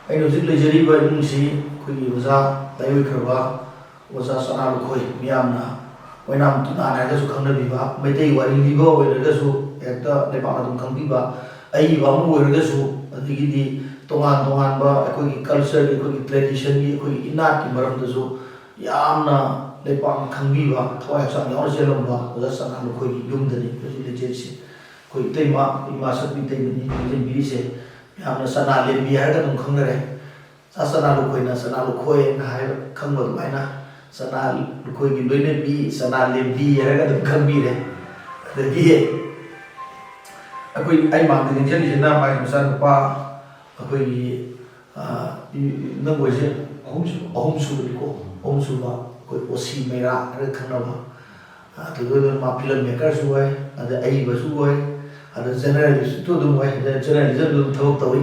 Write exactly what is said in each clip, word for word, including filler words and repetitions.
ꯑꯩꯅ ꯍꯧꯖꯤꯛ ꯂꯩꯖꯔꯤꯕ ꯏꯃꯨꯡꯁꯤ ꯑꯩꯈꯣꯏꯒꯤ ꯑꯣꯖꯥ ꯂꯥꯏꯑꯣꯏꯈ꯭ꯔꯕ ꯑꯣꯖꯥ ꯁꯅꯥ ꯂꯨꯈꯣꯏ, ꯃꯤꯌꯥꯝꯅ ꯑꯣꯏꯅꯥꯝ ꯇꯨꯅꯥꯟ ꯍꯥꯏꯔꯒꯁꯨ ꯈꯪꯅꯕꯤꯕ, ꯃꯩꯇꯩ ꯋꯥꯔꯤ ꯂꯤꯕ ꯑꯣꯏꯔꯒꯁꯨ ꯍꯦꯛꯇ ꯂꯩꯄꯥꯛꯅ ꯑꯗꯨꯝ ꯈꯪꯕꯤꯕ, ꯑꯏꯕ ꯑꯃ ꯑꯣꯏꯔꯒꯁꯨ, ꯑꯗꯒꯤꯗꯤ ꯇꯣꯉꯥꯟ ꯇꯣꯉꯥꯟꯕ ꯑꯩꯈꯣꯏꯒꯤ cultureꯒꯤ, ꯑꯩꯈꯣꯏꯒꯤ traditionꯒꯤ, ꯑꯩꯈꯣꯏꯒꯤ ꯏꯅꯥꯠꯀꯤ ꯃꯔꯝꯗꯁꯨ ꯌꯥꯝꯅ ꯂꯩꯄꯥꯛꯅ ꯈꯪꯕꯤꯕ, ꯊꯋꯥꯏ ꯍꯛꯆꯥꯡ ꯌꯥꯎꯅ ꯆꯦꯜꯂꯝꯕ ꯑꯣꯖꯥ ꯁꯅꯥ ꯂꯨꯈꯣꯏꯒꯤ ꯌꯨꯝꯗꯅꯤ ꯍꯧꯖꯤꯛ ꯂꯩꯖꯔꯤꯁꯦ꯫ ꯑꯩꯈꯣꯏ ꯏꯇꯩꯃ, ꯏꯃꯥ ꯁꯛꯄꯤ ꯏꯇꯩꯃꯅꯤ ꯂꯦꯡꯕꯤꯔꯤꯁꯦ꯫ ꯃꯌꯥꯝꯅ ꯁꯅꯥ ꯂꯦꯝꯕꯤ ꯍꯥꯏꯔꯒ ꯑꯗꯨꯝ ꯈꯪꯅꯔꯦ꯫ ꯁꯥ ꯁꯅꯥ ꯂꯨꯈꯣꯏꯅ ꯁꯅꯥ ꯂꯨꯈꯣꯏꯅ ꯍꯥꯏꯕ ꯈꯪꯕ ꯑꯗꯨꯃꯥꯏꯅ ꯁꯅꯥ ꯂꯨꯈꯣꯏꯒꯤ ꯂꯣꯏꯅꯕꯤ, ꯁꯅꯥ ꯂꯦꯝꯕꯤ ꯍꯥꯏꯔꯒ ꯑꯗꯨꯝ ꯈꯪꯕꯤꯔꯦ꯫ ꯑꯗꯒꯤ ꯑꯩꯈꯣꯏ, ꯑꯩ ꯃꯥꯡꯗ ꯅꯤꯡꯁꯤꯡꯉꯤꯁꯤꯅ ꯃꯥꯒꯤ ꯃꯆꯥꯅꯨꯄꯥ, ꯑꯩꯈꯣꯏꯒꯤ, ꯑ, ꯏ-, ꯏ-, ꯅꯪ ꯑꯣꯏꯁꯦ ꯑꯍꯨꯝꯁꯨꯕ꯫ ꯑꯍꯨꯝꯁꯨꯕꯅꯤꯀꯣ, ꯑꯍꯨꯝꯁꯨꯕ ꯑꯩꯈꯣꯏ ꯑꯣꯁꯤ ꯃꯩꯔꯥ ꯍꯥꯏꯔꯒ ꯈꯪꯅꯕ꯫ ꯑꯗꯨꯗ ꯃꯥ film makerꯁꯨ ꯑꯣꯏ, ꯑꯗ ꯑꯏꯕꯁꯨ ꯑꯣꯏ, ꯑꯗ journalistꯁꯨ ꯑꯗꯨꯝ ꯑꯣꯏ, ꯑꯗ journalismꯗ ꯑꯗꯨꯝ ꯊꯕꯛ ꯇꯧꯏ꯫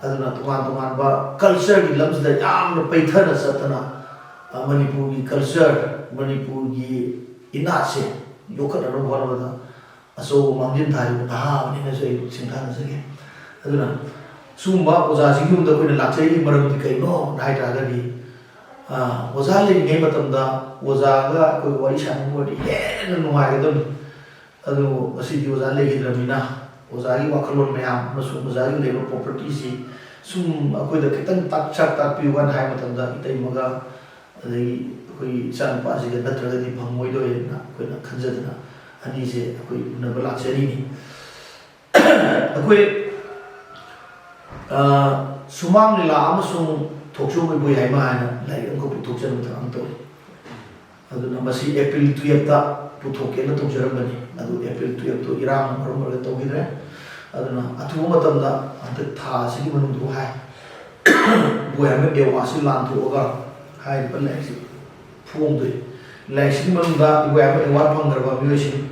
ꯑꯗꯨꯅ ꯇꯣꯉꯥꯟ ꯇꯣꯉꯥꯟꯕ cultureꯒꯤ ꯂꯝꯁꯤꯗ ꯌꯥꯝꯅ ꯄꯩꯊꯅ ꯆꯠꯇꯅ, ꯑ, ꯃꯅꯤꯄꯨꯔꯒꯤ culture, ꯃꯅꯤꯄꯨꯔꯒꯤ ꯏꯅꯥꯠꯁꯦ ꯌꯣꯛꯈꯠꯅꯅꯕ ꯍꯣꯠꯅꯕꯗ ꯑꯆꯧꯕ ꯃꯥꯡꯖꯤꯜ ꯊꯥꯔꯤꯕ ꯅꯍꯥ ꯑꯃꯅꯤꯅꯁꯨ ꯑꯩ ꯁꯤꯡꯊꯥꯅꯖꯒꯦ꯫ ꯑꯗꯨꯅ ꯁꯤꯒꯨꯝꯕ ꯑꯣꯖꯥꯁꯤꯡꯒꯤ ꯌꯨꯝꯗ ꯑꯩꯈꯣꯏꯅ ꯂꯥꯛꯆꯔꯤꯕꯒꯤ ꯃꯔꯝꯗꯤ ꯀꯩꯅꯣ ꯍꯥꯏ ꯇꯥꯔꯒꯗꯤ, ꯑ, ꯑꯣꯖꯥ ꯂꯩꯔꯤꯉꯩ ꯃꯇꯝꯗ ꯑꯣꯖꯥꯒ ꯑꯩꯈꯣꯏ ꯋꯥꯔꯤ ꯁꯥꯟꯅꯕ ꯑꯣꯏꯔꯗꯤ ꯍꯦꯟꯅ ꯅꯨꯡꯉꯥꯏꯒꯗꯕꯅꯤ꯫ ꯑꯗꯨꯕꯨ ꯉꯁꯤꯗꯤ ꯑꯣꯖꯥ ꯂꯩꯈꯤꯗ꯭ꯔꯕꯅꯤꯅ ꯑꯣꯖꯥꯒꯤ ꯋꯥꯈꯜꯂꯣꯟ ꯃꯌꯥꯝ ꯑꯃꯁꯨꯡ ꯑꯣꯖꯥꯒꯤ ꯂꯩꯕ propertyꯁꯤ ꯁꯨꯝ ꯑꯩꯈꯣꯏꯗ ꯈꯤꯇꯪ ꯇꯥꯛ-, ꯁꯛ ꯇꯥꯛꯄꯤꯌꯨ ꯀꯥꯏꯅ ꯍꯥꯏꯕ ꯃꯇꯝꯗ ꯏꯇꯩꯃꯒ ꯑꯗꯒꯤ ꯑꯩꯈꯣꯏꯒꯤ ꯏꯆꯥꯅꯨꯄꯥꯁꯤꯒ ꯅꯠꯇ꯭ꯔꯒꯗꯤ ꯐꯪꯉꯣꯏꯗꯣꯏꯅ ꯑꯩꯈꯣꯏꯅ ꯈꯟꯖꯗꯅ ꯑꯅꯤꯁꯦ ꯑꯩꯈꯣꯏ ꯎꯅꯕ ꯂꯥꯛꯆꯔꯤꯅꯤ꯫ ꯑꯩꯈꯣꯏ, ꯑ, ꯁꯨꯃꯥꯡ ꯂꯤꯂꯥ ꯑꯃꯁꯨꯡ ꯊꯣꯛꯆꯣꯝ ꯏꯕꯣꯌꯥꯏꯃ ꯍꯥꯏꯅ ꯂꯥꯏꯔꯤꯛ ꯑꯃꯈꯛ ꯄꯨꯊꯣꯛꯆꯅꯕ ꯊꯧꯔꯥꯡ ꯇꯧꯔꯤ꯫ ꯑꯗꯨꯅ ꯃꯁꯤ April twelveꯇ ꯄꯨꯊꯣꯛꯀꯦꯅ ꯇꯧꯖꯔꯝꯕꯅꯤ, ꯑꯗꯨ April twelveꯇꯣ ꯏꯔꯥꯡꯅ ꯃꯔꯝ ꯑꯣꯏꯔꯒ ꯇꯧꯈꯤꯗ꯭ꯔꯦ꯫ ꯑꯗꯨꯅ ꯑꯊꯨꯕ ꯃꯇꯝꯗ ꯍꯟꯗꯛ ꯊꯥ ꯑꯁꯤꯒꯤ ꯃꯅꯨꯡꯗ ꯍꯥꯏ ꯏꯕꯣꯌꯥꯏꯃ ꯑꯦꯋꯥꯔꯗꯁꯤ ꯂꯥꯟꯊꯣꯛꯑꯒ ꯍꯥꯏꯔꯤꯕ ꯂꯥꯏꯔꯤꯛꯁꯤ ꯐꯣꯡꯗꯣꯏ꯫ ꯂꯥꯏꯔꯤꯛꯁꯤꯒꯤ ꯃꯅꯨꯡꯗ ꯏꯕꯣꯌꯥꯏꯃ ꯑꯦꯋꯥꯔꯗ ꯐꯪꯈ꯭ꯔꯕ ꯃꯤꯑꯣꯏꯁꯤꯡ,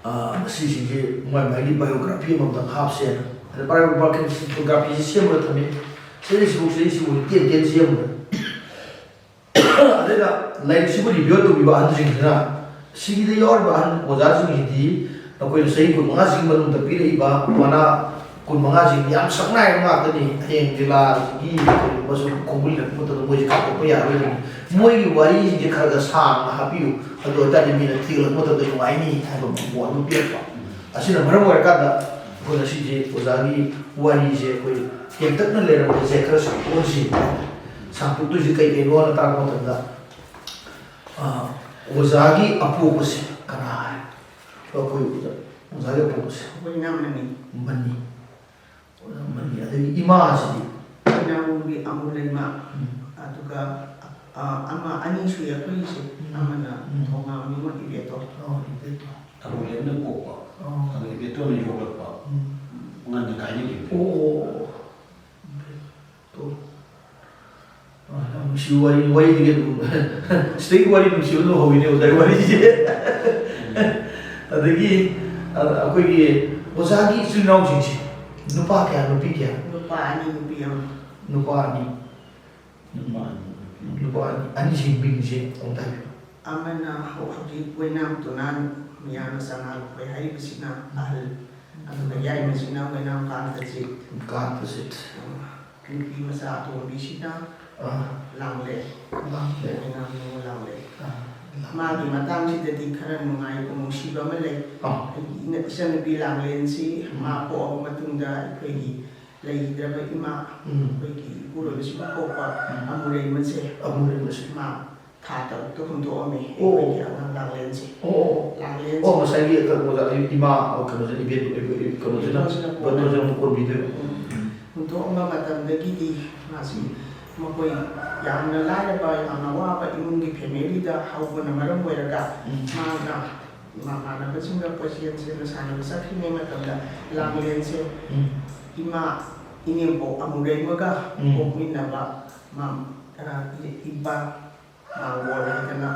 ꯑ, ꯃꯁꯤꯁꯤꯡꯁꯤ ꯃꯣꯏ ꯃꯥꯒꯤ biography ꯑꯃꯃꯝꯇꯪ ꯍꯥꯞꯁꯦꯅ꯫ ꯑꯗ biographyꯁꯤ ꯁꯦꯝꯃꯒ ꯊꯝꯃꯤ꯫ ꯆꯍꯤꯁꯤꯕꯨ, ꯆꯍꯤꯁꯤꯕꯨ ꯇꯦꯟ ꯇꯦꯟ ꯁꯦꯝꯃꯒ꯫ ꯑꯗꯨꯅ ꯂꯥꯏꯔꯤꯛꯁꯤꯕꯨ review ꯇꯧꯕꯤꯕ ꯑꯍꯟꯁꯤꯡꯁꯤꯅ, ꯁꯤꯒꯤꯗ ꯌꯥꯎꯔꯤꯕ ꯑꯍꯟ ꯑꯣꯖꯥꯁꯤꯡꯁꯤꯗꯤ ꯅꯈꯣꯏꯅ ꯆꯍꯤ ꯀꯨꯟꯃꯉꯥꯁꯤꯒꯤ ꯃꯅꯨꯡꯗ ꯄꯤꯔꯛꯏꯕ ꯃꯅꯥ ꯀꯨꯟꯃꯉꯥꯁꯤ ꯌꯥꯝ ꯁꯛꯅꯥꯏꯕ ꯉꯥꯛꯇꯅꯤ꯫ ꯍꯌꯦꯡ ꯖꯤꯂꯥꯁꯤꯒꯤ ꯀꯔꯤꯒꯨꯝꯕ ꯁꯨꯝ ꯈꯣꯡꯒꯨꯜꯂꯛꯄ ꯃꯇꯝꯗ ꯃꯣꯏꯁꯦ ꯀꯥꯞꯊꯣꯛꯄ ꯌꯥꯔꯣꯏꯗꯅꯤ꯫ ꯃꯣꯏꯒꯤ ꯋꯥꯔꯤꯁꯤꯡꯁꯦ ꯈꯔ ꯈꯔ ꯁꯥꯡꯅ ꯍꯥꯞꯄꯤꯌꯨ꯫ ꯑꯗꯨ ꯑꯣꯏꯇꯥꯔꯗꯤ ꯃꯤꯅ ꯊꯤꯒꯠꯂꯛꯄ ꯃꯇꯝꯗ ꯅꯨꯡꯉꯥꯏꯅꯤ ꯍꯥꯏꯕ ꯃꯣꯠ ꯑꯃ ꯄꯤꯔꯛꯄ꯫ ꯑꯁꯤꯅ ꯃꯔꯝ ꯑꯣꯏꯔꯀꯥꯟꯗ ꯑꯩꯈꯣꯏ ꯉꯁꯤꯁꯦ ꯑꯣꯖꯥꯒꯤ ꯋꯥꯔꯤꯁꯦ ꯑꯩꯈꯣꯏ ꯇꯦꯟꯇꯛꯅ ꯂꯩꯔꯝꯕꯁꯦ ꯈꯔ ꯁꯥꯡꯇꯣꯛꯑꯁꯤ꯫ ꯁꯥꯡꯇꯣꯛꯇꯣꯏꯁꯦ ꯀꯩ ꯀꯩꯅꯣꯅ ꯇꯥꯛꯄ ꯃꯇꯝꯗ, ꯑ, ꯑꯣꯖꯥꯒꯤ ꯑꯄꯣꯛꯄꯁꯦ ꯀꯅꯥ ꯍꯥꯏ? ꯑꯩꯈꯣꯏ ꯑꯣꯖꯥꯒꯤ ꯑꯄꯣꯛꯄꯁꯦ ꯑꯩꯈꯣꯏ ꯏꯅꯥꯎ ꯃꯅꯤ꯫ ꯃꯅꯤ꯫ ꯑꯣꯖꯥ ꯃꯅꯤ꯫ ꯑꯗꯒꯤ ꯏꯃꯥꯁꯤꯗꯤ? ꯏꯅꯥꯎꯒꯤ ꯑꯃꯨ ꯂꯩꯃ꯫ ꯎꯝ꯫ ꯑꯗꯨꯒ, ꯑ, ꯑꯃ ꯑꯅꯤ ꯁꯨꯏ ꯑꯩꯈꯣꯏꯒꯤꯁꯦ꯫ ꯎꯝ꯫ ꯑꯃꯅ ꯎꯝ꯫ ꯊꯣꯉꯥꯝ, ꯑꯃꯅ ꯏꯕꯦꯇꯣ꯫ ꯑꯣ, ꯏꯕꯦꯇꯣ꯫ ꯑꯃꯨ ꯂꯩꯃꯅ ꯄꯣꯛꯄ꯫ ꯑꯣ꯫ ꯑꯗꯨꯒ ꯏꯕꯦꯇꯣꯅ ꯌꯣꯛꯂꯛꯄ꯫ ꯎꯝ꯫ ꯉꯟꯅ ꯀꯥꯏꯅꯈꯤꯕ꯫ ꯑꯣ꯫ ꯏꯕꯦꯇꯣ꯫ ꯑ, ꯌꯥꯝ ꯅꯨꯡꯁꯤꯕ ꯋꯥꯔꯤ, ꯋꯥꯔꯤꯗꯒꯤ ꯑꯗꯨꯝ ꯁꯤꯗꯒꯤ ꯋꯥꯔꯤ ꯅꯨꯡꯁꯤꯕ ꯑꯗꯨꯝ ꯍꯧꯋꯤꯅꯦ ꯑꯣꯖꯥꯒꯤ ꯋꯥꯔꯤꯁꯦ꯫ ꯑꯗꯒꯤ, ꯑ, ꯑꯩꯈꯣꯏꯒꯤ ꯑꯣꯖꯥꯒꯤ ꯏꯆꯤꯜ ꯏꯅꯥꯎꯁꯤꯡꯁꯦ ꯅꯨꯄꯥ ꯀꯌꯥ, ꯅꯨꯄꯤ ꯀꯌꯥ? ꯅꯨꯄꯥ ꯑꯅꯤ, ꯅꯨꯄꯤ ꯑꯃ꯫ ꯅꯨꯄꯥ ꯑꯅꯤ꯫ ꯅꯨꯄꯥ ꯑꯅꯤ, ꯅꯨꯄꯤ ꯑꯃ꯫ ꯅꯨꯄꯥ ꯑꯅꯤ, ꯑꯅꯤꯁꯤꯒꯤ ꯃꯤꯡꯁꯦ ꯑꯃꯨꯛꯇ ꯍꯥꯏꯕꯤꯌꯨ꯫ ꯑꯃꯅ ꯍꯧ-, ꯍꯧꯖꯤꯛ ꯑꯣꯏꯅꯥꯝ ꯇꯣꯅꯥꯟ ꯃꯤꯌꯥꯝꯅ ꯆꯉꯥꯡꯈꯣꯏ ꯍꯥꯏꯔꯤꯕꯁꯤꯅ ꯑꯍꯜ, ꯑꯗꯨꯒ ꯌꯥꯏꯃꯁꯤꯅ ꯑꯣꯏꯅꯥꯝ ꯀꯥꯟꯇꯖꯤꯠ꯫ ꯀꯥꯟꯇꯖꯤꯠ꯫ ꯅꯨꯄꯤ ꯃꯆꯥ ꯑꯇꯣꯝꯕꯤꯁꯤꯅ ꯑꯥ꯫ ꯂꯥꯡꯂꯦꯟ꯫ ꯂꯥꯡꯂꯦꯟ꯫ ꯑꯣꯏꯅꯥꯝ ꯅꯤꯉꯣꯜ ꯂꯥꯡꯂꯦꯟ꯫ ꯑꯥ, ꯂꯥꯡꯂꯦꯟ꯫ ꯃꯥꯒꯤ ꯃꯇꯥꯡꯁꯤꯗꯗꯤ ꯈꯔ ꯅꯨꯡꯉꯥꯏꯕ, ꯅꯨꯡꯁꯤꯕ ꯑꯃ ꯂꯩ꯫ ꯑꯥ꯫ ꯑꯩꯒꯤ ꯏꯅ-, ꯏꯆꯟꯅꯨꯄꯤ ꯂꯥꯡꯂꯦꯟꯁꯤ ꯎꯝ꯫ ꯃꯥ ꯄꯣꯛꯑꯕ ꯃꯇꯨꯡꯗ ꯑꯩꯈꯣꯏꯒꯤ ꯂꯩꯈꯤꯗ꯭ꯔꯕ ꯏꯃꯥ, ꯎꯝ꯫ ꯑꯩꯈꯣꯏꯒꯤ ꯏꯄꯨꯔꯣꯏꯕꯁꯤꯕꯨ ꯄꯣꯛꯄ ꯎꯝ꯫ ꯑꯃꯨꯔꯩꯃꯁꯦ, ꯑꯃꯨꯔꯩꯃꯁꯦ꯫ ꯃꯥ ꯊꯥ ꯇꯔꯨꯛꯇ ꯍꯨꯟꯗꯣꯛꯑꯝꯃꯤ ꯑꯣ꯫ ꯑꯩꯈꯣꯏꯒꯤ ꯑꯉꯥꯡ ꯂꯥꯡꯂꯦꯟꯁꯦ꯫ ꯑꯣ꯫ ꯂꯥꯡꯂꯦꯟꯁꯦ꯫ ꯑꯣ, ꯉꯁꯥꯏꯒꯤ ꯀꯩꯅꯣꯗ ꯏꯃꯥ, ꯀꯩꯅꯣꯁꯦ, ꯏꯕꯦꯟ-, ꯀꯩꯅꯣꯁꯤꯅ, ꯏꯕꯦꯟꯗꯣꯁꯤꯅ ꯀꯣꯟꯕꯤꯗꯣꯏꯕ꯫ ꯎꯝ꯫ ꯍꯨꯟꯗꯣꯛꯑꯝꯕ ꯃꯇꯝꯗꯒꯤꯗꯤ ꯃꯥꯁꯤ ꯃꯈꯣꯏ ꯌꯥꯝꯅ ꯂꯥꯏꯔꯕ, ꯌꯥꯝꯅ ꯋꯥꯕ ꯏꯃꯨꯡꯒꯤ ꯐꯦꯃꯤꯂꯤꯗ ꯍꯧꯕꯅ ꯃꯔꯝ ꯑꯣꯏꯔꯒ ꯎꯝ꯫ ꯃꯥꯅ ꯃꯃꯥꯟꯅꯕꯁꯤꯡꯒ ꯀꯣꯏꯆꯦꯟ ꯆꯦꯟꯅ ꯁꯥꯟꯅꯕ ꯆꯠꯈ꯭ꯔꯤꯉꯩ ꯃꯇꯝꯗ ꯂꯥꯡꯂꯦꯟꯁꯦ ꯎꯝ꯫ ꯏꯃꯥ ꯏꯅꯦꯝꯕꯣꯛ ꯑꯃꯨꯔꯩꯃꯒ ꯎꯝ꯫ ꯄꯣꯛꯃꯤꯟꯅꯕ ꯃꯥ-, ꯑ, ꯏ-, ꯏꯄꯥ ꯃꯥꯡꯒꯣꯜ ꯍꯥꯏꯗꯅ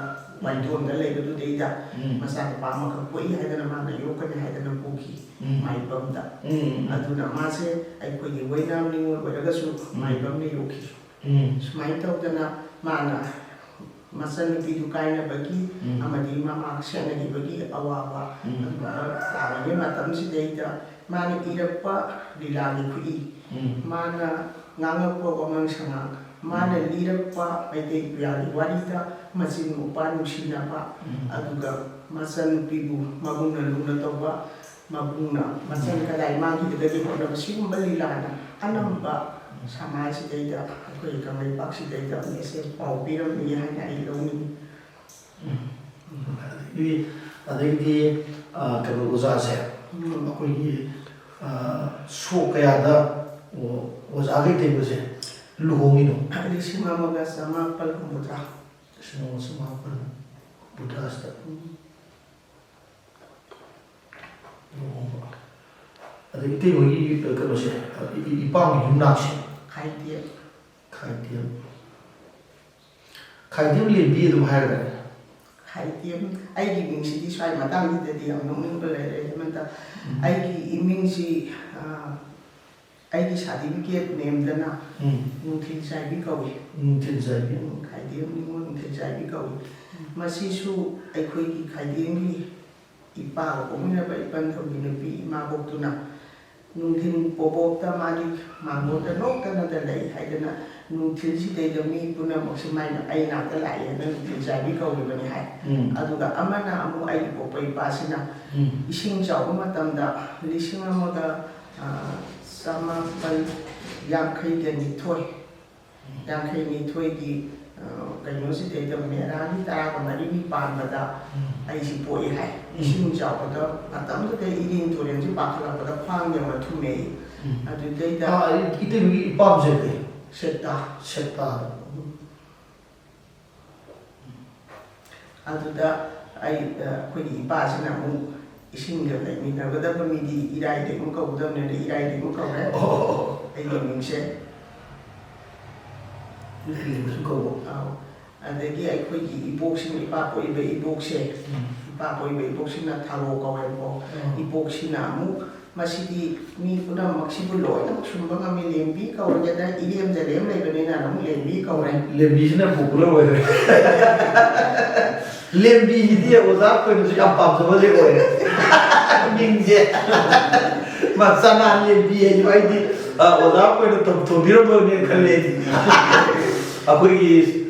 ꯋꯥꯏꯊꯣꯟꯗ ꯂꯩꯕꯗꯨꯗꯩꯗ ꯎꯝ꯫ ꯃꯆꯥꯅꯨꯄꯥ ꯑꯃꯈꯛ ꯄꯣꯛꯏ ꯍꯥꯏꯗꯅ ꯃꯥꯅ ꯌꯣꯛꯀꯅꯤ ꯍꯥꯏꯗꯅ ꯄꯨꯈꯤ ꯎꯝ꯫ ꯃꯥꯏꯕꯝꯗ꯫ ꯎꯝ꯫ ꯑꯗꯨꯅ ꯃꯥꯁꯦ ꯑꯩꯈꯣꯏꯒꯤ ꯑꯣꯏꯅꯥꯝ ꯅꯤꯉꯣꯜ ꯑꯣꯏꯔꯒꯁꯨ ꯎꯝ꯫ ꯃꯥꯏꯕꯝꯅ ꯌꯣꯛꯈꯤ꯫ ꯎꯝ꯫ ꯁꯨꯃꯥꯏꯅ ꯇꯧꯗꯅ ꯃꯥꯅ ꯃꯆꯟꯅꯨꯄꯤꯗꯨ ꯀꯥꯏꯅꯕꯒꯤ ꯎꯝ꯫ ꯑꯃꯗꯤ ꯃꯃꯥ ꯁꯦꯟꯅꯈꯤꯕꯒꯤ ꯑꯋꯥꯕ ꯎꯝ꯫ ꯑꯗꯨꯃꯥꯏꯅ ꯇꯥꯕꯒꯤ ꯃꯇꯝꯁꯤꯗꯩꯗ ꯃꯥꯅ ꯏꯔꯛꯄ ꯂꯤꯂꯥꯒꯤ ꯈꯨꯏ, ꯎꯝ꯫ ꯃꯥꯅ ꯉꯥꯡꯉꯛꯄ ꯋꯥꯉꯥꯡ ꯁꯉꯥꯡ, ꯃꯥꯅ ꯎꯝ꯫ ꯂꯤꯔꯛꯄ ꯃꯩꯇꯩ ꯄꯨꯌꯥꯒꯤ ꯋꯥꯔꯤꯗ ꯃꯆꯤꯟ ꯃꯧꯄ꯭ꯋꯥ ꯅꯨꯡꯁꯤꯅꯕ, ꯎꯝ꯫ ꯑꯗꯨꯒ ꯃꯆꯟꯅꯨꯄꯤꯕꯨ ꯃꯕꯨꯡꯅ ꯂꯨꯅ ꯇꯧꯕ, ꯃꯕꯨꯡꯅ ꯃꯆꯟ ꯎꯝ꯫ ꯀꯗꯥꯏ ꯃꯥꯡꯈꯤꯒꯗꯒꯦ ꯍꯣꯠꯅꯕ, ꯁꯤꯒꯨꯝꯕ ꯂꯤꯂꯥꯅ ꯑꯅꯝꯕ ꯎꯝ꯫ ꯁꯃꯥꯖꯁꯤꯗꯩꯗ, ꯑꯩꯈꯣꯏ ꯀꯪꯂꯩꯄꯥꯛꯁꯤꯗꯩꯗ ꯃꯦꯁꯦꯖ ꯄꯥꯎ ꯄꯤꯔꯝꯃꯤ ꯍꯥꯏꯅ ꯑꯩ ꯂꯧꯅꯤꯡꯏ꯫ ꯎꯝ꯫ ꯑꯗꯒꯤꯗꯤ, ꯑꯗꯒꯤꯗꯤ, ꯑ, ꯀꯩꯅꯣ, ꯑꯣꯖꯥꯁꯦ, ꯎꯝ꯫ ꯑꯩꯈꯣꯏꯒꯤ, ꯑ, ꯁꯣꯛ ꯀꯌꯥꯗ ꯑꯣ-, ꯑꯣꯖꯥꯒ ꯏꯇꯩꯃꯒꯁꯦ ꯂꯨꯍꯣꯡꯉꯤꯅꯣ? ꯂꯤꯁꯤꯡ ꯑꯃꯒ ꯆꯃꯥꯄꯜ ꯍꯨꯝꯐꯨꯇꯔꯥ꯫ ꯂꯤꯁꯤꯡ ꯑꯃꯒ ꯆꯃꯥꯄꯜ ꯍꯨꯝꯐꯨꯇꯔꯥꯁꯤꯗ꯫ ꯎꯝ꯫ ꯂꯨꯍꯣꯡꯕ꯫ ꯑꯗꯩ ꯏꯇꯩ ꯍꯣꯏꯒꯤ ꯀꯩꯅꯣꯁꯦ, ꯏ-, ꯏ-, ꯏꯄꯥꯝꯒꯤ ꯌꯨꯝꯅꯥꯛꯁꯦ꯫ ꯈꯥꯏꯗꯦꯝ꯫ ꯈꯥꯏꯗꯦꯝ꯫ ꯈꯥꯏꯗꯦꯝ ꯂꯦꯝꯕꯤ ꯑꯗꯨꯝ ꯍꯥꯏꯔꯒꯅꯦ꯫ ꯈꯥꯏꯗꯦꯝ꯫ ꯑꯩꯒꯤ ꯃꯤꯡꯁꯤꯗꯤ ꯁ꯭ꯋꯥꯏ ꯃꯇꯥꯡꯁꯤꯗꯗꯤ ꯌꯥꯝ ꯅꯣꯛꯅꯤꯡꯕ ꯂꯩꯔꯦ꯫ ꯍꯦꯃꯟꯇ, ꯎꯝ꯫ ꯑꯩꯒꯤ ꯏꯃꯤꯡꯁꯤ, ꯑ, ꯑꯩꯒꯤ ꯁꯥꯔꯇꯤꯐꯤꯀꯦꯠ ꯅꯦꯝꯗꯅ ꯎꯝ꯫ ꯅꯨꯡꯊꯤꯜ ꯆꯥꯏꯕꯤ ꯀꯧꯏ꯫ ꯅꯨꯡꯊꯤꯜ ꯆꯥꯏꯕꯤ꯫ ꯎꯝ, ꯈꯥꯏꯗꯦꯝ ꯅꯤꯉꯣꯜ ꯅꯨꯡꯊꯤꯜ ꯆꯥꯏꯕꯤ ꯀꯧꯏ꯫ ꯃꯁꯤꯁꯨ ꯑꯩꯈꯣꯏꯒꯤ ꯈꯥꯏꯗꯦꯝꯒꯤ ꯏꯄꯥꯒ ꯄꯣꯛꯃꯤꯟꯅꯕ ꯏꯄꯟꯊꯧꯒꯤ ꯅꯨꯄꯤ ꯏꯃꯥꯕꯣꯛꯇꯨꯅ ꯅꯨꯡꯊꯤꯜ ꯄꯣꯕꯣꯞꯇ ꯃꯥꯗꯤ ꯃꯥꯡꯒꯣꯟꯗ ꯅꯣꯛꯇꯅꯗ ꯂꯩ ꯍꯥꯏꯗꯅ ꯅꯨꯡꯊꯤꯜꯁꯤꯗꯩꯗ ꯃꯤ ꯄꯨꯝꯅꯃꯛꯁꯤ ꯃꯥꯏ, ꯑꯩ ꯅꯥꯛꯇ ꯂꯥꯛꯑꯦꯅ ꯅꯨꯡꯊꯤꯜ ꯆꯥꯏꯕꯤ ꯀꯧꯔꯤꯕꯅꯤ ꯍꯥꯏ꯫ ꯎꯝ꯫ ꯑꯗꯨꯒ ꯑꯃꯅ ꯑꯃꯨꯛ ꯑꯩꯒꯤ ꯄꯣꯛꯄ ꯏꯄꯥꯁꯤꯅ ꯎꯝ꯫ ꯏꯁꯤꯡ ꯆꯥꯎꯕ ꯃꯇꯝꯗ ꯂꯤꯁꯤꯡ ꯑꯃꯒ, ꯑ, ꯆꯃꯥꯄꯜ ꯌꯥꯡꯈꯩꯒ ꯅꯤꯊꯣꯏ, ꯌꯥꯡꯈꯩ ꯅꯤꯊꯣꯏꯒꯤ, ꯑ, ꯀꯩꯅꯣꯁꯤꯗꯩꯗ ꯃꯦꯔꯥꯒꯤ ꯇꯔꯥꯒ ꯃꯔꯤꯅꯤ ꯄꯥꯟꯕꯗ ꯎꯝ꯫ ꯑꯩꯁꯤ ꯄꯣꯛꯏ ꯍꯥꯏ꯫ ꯎꯝ꯫ ꯏꯁꯤꯡ ꯆꯥꯎꯕꯗ ꯃꯇꯝꯗꯨꯗ ꯏꯔꯤꯡ ꯇꯨꯔꯦꯜꯁꯤ ꯄꯥꯈꯠꯂꯛꯄꯗ ꯈ꯭ꯋꯥꯡ ꯌꯧꯅ ꯊꯨꯝꯃꯦ꯫ ꯎꯝ꯫ ꯑꯗꯨꯗꯩꯗ ꯑꯥ, ꯏꯇꯩꯃꯒꯤ ꯏꯄꯥꯝꯁꯦ ꯀꯩ? ꯁꯦꯛꯇꯥ꯫ ꯁꯦꯛꯇꯥ꯫ ꯎꯝ꯫ ꯑꯗꯨꯗ ꯑꯩ, ꯑ, ꯑꯩꯈꯣꯏꯒꯤ ꯏꯄꯥꯁꯤꯅ ꯑꯃꯨꯛ ꯏꯁꯤꯡꯗ ꯂꯩꯃꯤꯟꯅꯒꯗꯕ ꯃꯤꯗꯤ ꯏꯔꯥꯏꯗꯒꯨꯝ ꯀꯧꯒꯗꯕꯅꯦꯅ ꯏꯔꯥꯏꯗꯒꯨꯝ ꯀꯧꯔꯦ꯫ ꯑꯣ꯫ ꯑꯩꯒꯤ ꯃꯤꯡꯁꯦ꯫ ꯏꯔꯥꯏꯗꯒꯨꯝ ꯀꯧꯕ꯫ ꯑꯧ꯫ ꯑꯗꯒꯤ ꯑꯩꯈꯣꯏꯒꯤ ꯏꯕꯣꯛꯁꯤꯅ, ꯏꯄꯥ ꯄꯣꯛꯏꯕ ꯏꯕꯣꯛꯁꯦ, ꯎꯝ꯫ ꯏꯄꯥ ꯄꯣꯛꯏꯕ ꯏꯕꯣꯛꯁꯤꯅ ꯊꯔꯣ ꯀꯧꯋꯦꯕꯀꯣ꯫ ꯎꯝ꯫ ꯏꯕꯣꯛꯁꯤꯅ ꯑꯃꯨꯛ ꯃꯁꯤꯗꯤ ꯃꯤ ꯄꯨꯝꯅꯃꯛꯁꯤꯕꯨ ꯂꯣꯏꯅꯃꯛ ꯁꯨꯝꯕ ꯉꯝꯃꯤ, ꯂꯦꯝꯕꯤ ꯀꯧꯔꯒꯦꯗ, ꯏꯔꯦꯝꯗ ꯂꯦꯝ ꯂꯩꯕꯅꯤꯅ ꯑꯗꯨꯝ ꯂꯦꯝꯕꯤ ꯀꯧꯔꯦ꯫ ꯂꯦꯝꯕꯤꯁꯤꯅ popular ꯑꯣꯏꯔꯦ꯫ ꯂꯦꯝꯕꯤꯁꯤꯗꯤ ꯑꯣꯖꯥ ꯑꯩꯈꯣꯏꯅꯁꯨ ꯌꯥꯝ ꯄꯥꯝꯖꯕꯁꯦ ꯑꯣꯏꯔꯦ꯫ ꯃꯤꯡꯁꯦ꯫ ꯃꯥ ꯆꯅꯥ ꯂꯦꯝꯕꯤ ꯍꯥꯏꯁꯨ ꯑꯩꯗꯤ, ꯑ, ꯑꯣꯖꯥ ꯑꯣꯏꯅ ꯇꯧ-, ꯊꯣꯟꯕꯤꯔꯝꯕꯅꯦꯅ ꯈꯜꯂꯦ ꯑꯩꯗꯤ꯫ ꯑꯩꯈꯣꯏꯒꯤ,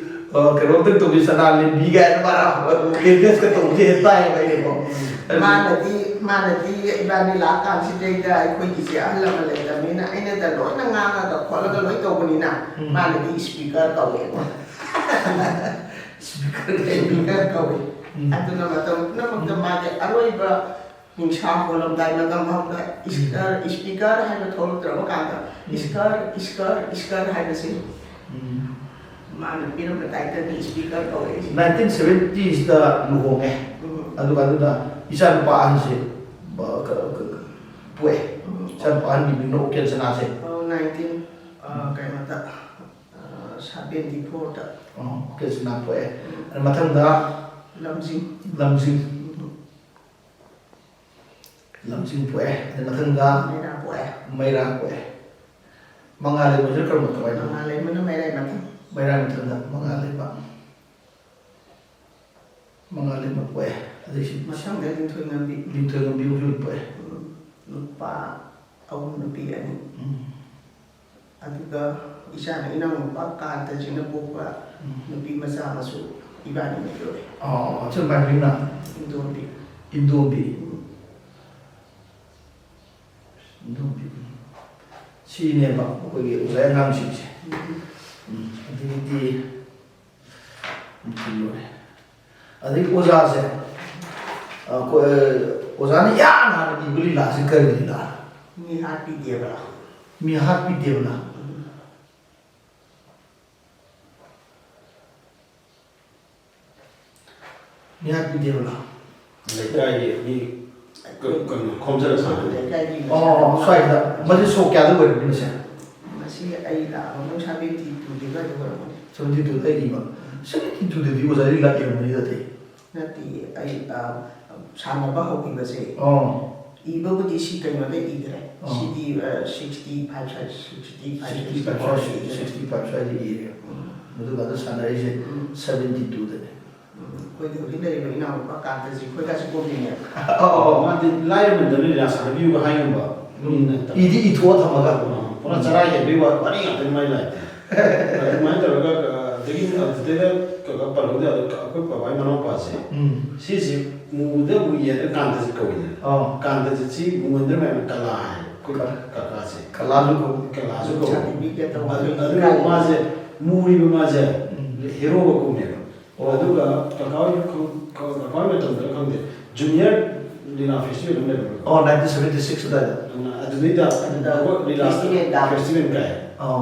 ꯑ, ꯀꯩꯅꯣꯝꯇ ꯇꯧꯕꯤ, ꯆꯅꯥ ꯂꯦꯝꯕꯤ ꯀꯥꯏꯅ ꯃꯥꯅ ꯑꯦꯗ꯭ꯔꯦꯁꯀ ꯇꯧꯕꯁꯦ ꯍꯦꯛ ꯇꯥꯏꯌꯦꯕ ꯑꯩꯅꯀꯣ꯫ ꯃꯥꯅꯗꯤ, ꯃꯥꯅꯗꯤ ꯏꯕꯥꯅꯤ ꯂꯥꯛꯀꯥꯟꯁꯤꯗꯩꯗ ꯑꯩꯈꯣꯏꯒꯤꯁꯦ ꯑꯍꯜ ꯑꯃ ꯂꯩꯇꯕꯅꯤꯅ ꯑꯩꯅꯗ ꯂꯣꯏꯅ ꯉꯥꯡꯉꯒ ꯈꯣꯠꯂꯒ ꯂꯣꯏ ꯇꯧꯕꯅꯤꯅ ꯎꯝ꯫ ꯃꯥꯅꯗꯤ ꯏꯁꯄꯤꯀꯔ ꯀꯧꯋꯦꯕ꯫ ꯏꯁꯄꯤꯀꯔ ꯀꯧꯋꯦ꯫ ꯏꯁꯄꯤꯀꯔ ꯀꯧꯋꯦ꯫ ꯎꯝ꯫ ꯑꯗꯨꯅ ꯃꯇꯝ ꯄꯨꯝꯅꯃꯛꯇ ꯃꯥꯒꯤ ꯑꯔꯣꯏꯕ ꯅꯤꯡꯁꯥ ꯍꯣꯜꯂꯝꯗꯥꯏ ꯃꯇꯝ ꯐꯥꯎꯗ ꯏꯁꯀꯔ, ꯏꯁꯄꯤꯀꯔ ꯍꯥꯏꯕ ꯊꯣꯛꯂꯛꯇ꯭ꯔꯕ ꯀꯥꯟꯗ ꯎꯝ꯫ ꯏꯁꯀꯔ, ꯏꯁꯀꯔ, ꯏꯁꯀꯔ ꯍꯥꯏꯕꯁꯤ ꯎꯝ꯫ ꯃꯥꯅ ꯄꯤꯔꯝꯕ ꯇꯥꯏꯇꯜꯗꯤ ꯏꯁꯄꯤꯀꯔ ꯀꯧꯋꯦ ꯑꯩꯁꯦ꯫ ꯅꯥꯏꯟꯇꯤꯟ ꯁꯚꯦꯟꯇꯤꯁꯇ ꯂꯨꯍꯣꯡꯉꯦ꯫ ꯎꯝ꯫ ꯑꯗꯨꯒ ꯑꯗꯨꯗ ꯏꯆꯥꯅꯨꯄꯥ ꯑꯍꯟꯁꯦ, ꯑ, ꯀ-, ꯀ-, ꯄꯣꯛꯑꯦ꯫ ꯎꯝ꯫ ꯏꯆꯥꯅꯨꯄꯥ ꯑꯍꯟꯒꯤ ꯃꯤꯡꯅ ꯎꯀꯦꯜ ꯁꯅꯥꯁꯦ꯫ ꯑꯣ, ꯅꯥꯏꯟꯇꯤꯟ, ꯑ, ꯎꯝ꯫ ꯀꯩꯅꯣꯗ, ꯑ, ꯁꯚꯦꯟꯇꯤ ꯐꯣꯔꯗ꯫ ꯑꯣ, ꯎꯀꯦꯜ ꯁꯅꯥ ꯄꯣꯛꯑꯦ꯫ ꯎꯝ꯫ ꯑꯗꯨ ꯃꯊꯪꯗ ꯂꯝꯖꯤꯡ꯫ ꯂꯝꯖꯤꯡ꯫ ꯎꯝ꯫ ꯂꯝꯖꯤꯡ ꯄꯣꯛꯑꯦ꯫ ꯑꯗꯩ ꯃꯊꯪꯗ ꯃꯩꯔꯥ ꯄꯣꯛꯑꯦ꯫ ꯃꯩꯔꯥ ꯄꯣꯛꯑꯦ꯫ ꯃꯉꯥꯂꯩꯃꯁꯤꯅ ꯀꯔꯝꯕ, ꯀꯃꯥꯏꯅ ꯇꯧꯕ? ꯃꯉꯥꯂꯩꯃꯅ ꯃꯩꯔꯥ ꯃꯊꯪ꯫ ꯃꯩꯔꯥ ꯃꯊꯪꯗ ꯃꯉꯥꯂꯩꯃ꯫ ꯃꯉꯥꯂꯩꯃ ꯄꯣꯛꯑꯦ꯫ ꯑꯗꯩ ꯁꯤ ꯃꯊꯪꯗ ꯂꯤꯡꯊꯣꯏ ꯉꯝꯕꯤ꯫ ꯂꯤꯡꯊꯣꯏ ꯉꯝꯕꯤ ꯑꯍꯨꯝ ꯄꯣꯛꯑꯦ꯫ ꯎꯝ, ꯅꯨꯄꯥ ꯑꯍꯨꯝ, ꯅꯨꯄꯤ ꯑꯅꯤ꯫ ꯎꯝ꯫ ꯑꯗꯨꯒ ꯏꯆꯥꯅ ꯏꯅꯥꯎꯅꯨꯄꯥ ꯀꯥꯟꯇꯖꯤꯠꯅ ꯄꯣꯛꯄ ꯎꯝ꯫ ꯅꯨꯄꯤ ꯃꯆꯥ ꯑꯃꯁꯨ ꯏꯕꯥꯅꯤꯅ ꯌꯣꯛꯑꯦ꯫ ꯑꯣ, ꯑꯆꯨꯝ ꯄꯥꯏꯕꯤꯅ? ꯏꯟꯗꯣꯝꯕꯤ꯫ ꯏꯟꯗꯣꯝꯕꯤ꯫ ꯎꯝ꯫ ꯏꯟꯗꯣꯝꯕꯤ꯫ ꯁꯤꯅꯦꯕ ꯑꯩꯈꯣꯏꯒꯤ ꯑꯣꯖꯥ ꯑꯉꯥꯡꯁꯤꯡꯁꯦ꯫ ꯎꯝ꯫ ꯎꯝ, ꯑꯗꯒꯤꯗꯤ ꯂꯣꯏꯔꯦ꯫ ꯑꯗꯩ ꯑꯣꯖꯥꯁꯦ, ꯑꯩꯈꯣꯏ, ꯑꯣꯖꯥꯅ ꯌꯥꯝ ꯍꯥꯟꯅ ꯏꯕ ꯂꯤꯂꯥꯁꯤ ꯀꯔꯤ ꯂꯤꯂꯥ? ꯃꯤꯍꯥꯠꯄꯤ ꯗꯦꯕꯂꯥ꯫ ꯃꯤꯍꯥꯠꯄꯤ ꯗꯦꯕꯂꯥ꯫ ꯎꯝ꯫ ꯃꯤꯍꯥꯠꯄꯤ ꯗꯦꯕꯂꯥ꯫ ꯂꯩꯀꯥꯏꯒꯤ ꯃꯤ ꯀ-, ꯀꯩꯅꯣ, ꯈꯣꯝꯖꯤꯜꯂ ꯁꯥꯟꯅꯕ꯫ ꯂꯩꯀꯥꯏꯒꯤ ꯑꯣ, ꯃꯁꯥꯟꯅ ꯁ꯭ꯋꯥꯏꯗ꯫ ꯃꯁꯤ ꯁꯣꯛ ꯀꯌꯥꯗ ꯑꯣꯏꯔꯝꯒꯅꯤ ꯁꯦ? ꯃꯁꯤ ꯑꯩ ꯂꯥꯛꯑꯒ ꯃꯣꯏ ꯁꯚꯦꯟꯇꯤ ꯇꯨꯗꯒꯤ ꯑꯗꯨ ꯑꯣꯏꯔꯝꯒꯅꯤ꯫ ꯁꯚꯦꯟꯇꯤ ꯇꯨꯗ ꯏꯕ꯫ ꯁꯚꯦꯟꯇꯤ ꯇꯨꯗꯗꯤ ꯑꯣꯖꯥ ꯂꯤꯂꯥ ꯏꯔꯝꯒꯅꯤꯗ ꯑꯇꯩ꯫ ꯅꯠꯇꯦ, ꯑꯩ, ꯑ, ꯁꯥꯟꯅꯕ ꯍꯧꯈꯤꯕꯁꯦ꯫ ꯑꯣ꯫ ꯏꯕꯕꯨꯗꯤ ꯁꯤ ꯀꯩꯅꯣꯗ ꯏꯈ꯭ꯔꯦ꯫ ꯑꯣ꯫ ꯁꯤꯗꯤ, ꯑ, ꯁꯤꯛꯁꯇꯤ ꯐꯥꯏꯚ ꯁ꯭ꯋꯥꯏ, ꯁꯤꯛꯁꯇꯤ ꯐꯥꯏꯚ, ꯁꯤꯛꯁꯇꯤ ꯐꯥꯏꯚ ꯁ꯭ꯋꯥꯏ, ꯁꯤꯛꯁꯇꯤ ꯐꯥꯏꯚ ꯁ꯭ꯋꯥꯏꯗ ꯏꯔꯦ꯫ ꯎꯝ꯫ ꯑꯗꯨꯒ ꯑꯗꯨ ꯁꯥꯟꯅꯔꯤꯁꯦ ꯎꯝ꯫ ꯁꯚꯦꯟꯇꯤ ꯇꯨꯗꯅꯦ꯫ ꯎꯝ꯫ ꯑꯩꯈꯣꯏꯗꯤ ꯍꯧꯖꯤꯛ ꯂꯩꯔꯤꯕ ꯏꯅꯥꯎꯅꯨꯄꯥ ꯀꯥꯟꯇꯖꯤ ꯑꯩꯈꯣꯏꯒꯁꯨ ꯀꯨꯝꯃꯤꯅꯦꯕ꯫ ꯑꯧ, ꯃꯥꯗꯤ ꯂꯥꯏꯔꯕꯗ ꯂꯤꯂꯥ ꯁꯥꯟꯅꯕꯤꯌꯨꯒ ꯍꯥꯏ ꯉꯝꯕ ꯃꯤ ꯅꯠꯇꯕ꯫ ꯏꯗꯤ ꯏꯊꯣꯛꯑ ꯊꯝꯃꯒ꯫ ꯄꯨꯔꯥ ꯆꯔꯥ ꯍꯦꯟꯕꯒꯤ ꯋꯥ- ꯋꯥꯔꯤ ꯉꯥꯛꯇꯅꯤ ꯃꯥꯏ ꯂꯥꯏꯐꯇꯤ꯫ ꯑꯗꯨꯃꯥꯏꯅ ꯇꯧꯔꯒ ꯑꯗꯒꯤ ꯑꯗꯨꯗꯩꯗ ꯀꯩꯅꯣ ꯄꯜꯍꯧꯗ ꯌꯥꯗꯦ꯫ ꯑꯩꯈꯣꯏ ꯕꯕꯥꯒꯤ ꯃꯅꯥꯎꯄꯥꯁꯦ ꯎꯝ ꯁꯤꯁꯤ ꯃꯨꯗ ꯃꯨꯏ ꯍꯥꯏꯅ ꯀꯥꯟꯇꯖꯤꯠ ꯀꯧꯏꯗꯅ꯫ ꯑꯧ ꯀꯥꯟꯇꯖꯤꯠꯁꯤ ꯃꯨꯍꯟꯗ꯭ꯔ ꯃꯌꯥꯝꯅ ꯀꯂꯥ ꯍꯥꯏ ꯑꯩꯈꯣꯏ ꯀꯀꯥꯁꯦ꯫ ꯀꯂꯥꯁꯨ ꯀꯧꯏ꯫ ꯀꯂꯥꯁꯨ ꯀꯧꯏ꯫ ꯁꯥꯟꯅꯕꯤꯒꯦ ꯇꯧꯕ꯫ ꯑꯗꯨ ꯑꯗꯨꯅ ꯃꯥꯁꯦ ꯃꯨꯔꯤꯕ ꯃꯥꯁꯦ ꯎꯝ꯫ ꯍꯦꯔꯣꯒ ꯀꯨꯝꯃꯦꯕ꯫ ꯑꯣ꯫ ꯑꯗꯨꯒ ꯀꯀꯥ ꯍꯣꯏ ꯈꯪ- ꯀꯀꯥ ꯍꯣꯏ ꯃꯇꯝꯗꯔ ꯈꯪꯗꯦ, ꯖꯨꯅꯤꯌꯔ ꯂꯤꯂꯥ ꯐꯦꯁꯇꯤꯚꯦꯜ ꯑꯃ ꯂꯩꯔꯝꯃꯦꯕ꯫ ꯑꯣ ꯅꯥꯏꯟꯇꯤꯟ ꯁꯚꯦꯟꯇꯤ ꯁꯤꯛꯁ ꯑꯗꯨꯋꯥꯏꯗ꯫ ꯑꯗꯨꯅ ꯑꯗꯨꯗꯩꯗ ꯑꯗꯨꯗ ꯑꯩꯈꯣꯏ ꯂꯤꯂꯥ ꯐꯦꯁꯇꯤꯚꯦꯜꯗ꯫ ꯐꯦꯁꯇꯤꯚꯦꯜ ꯀꯥꯏ꯫ ꯑꯣ꯫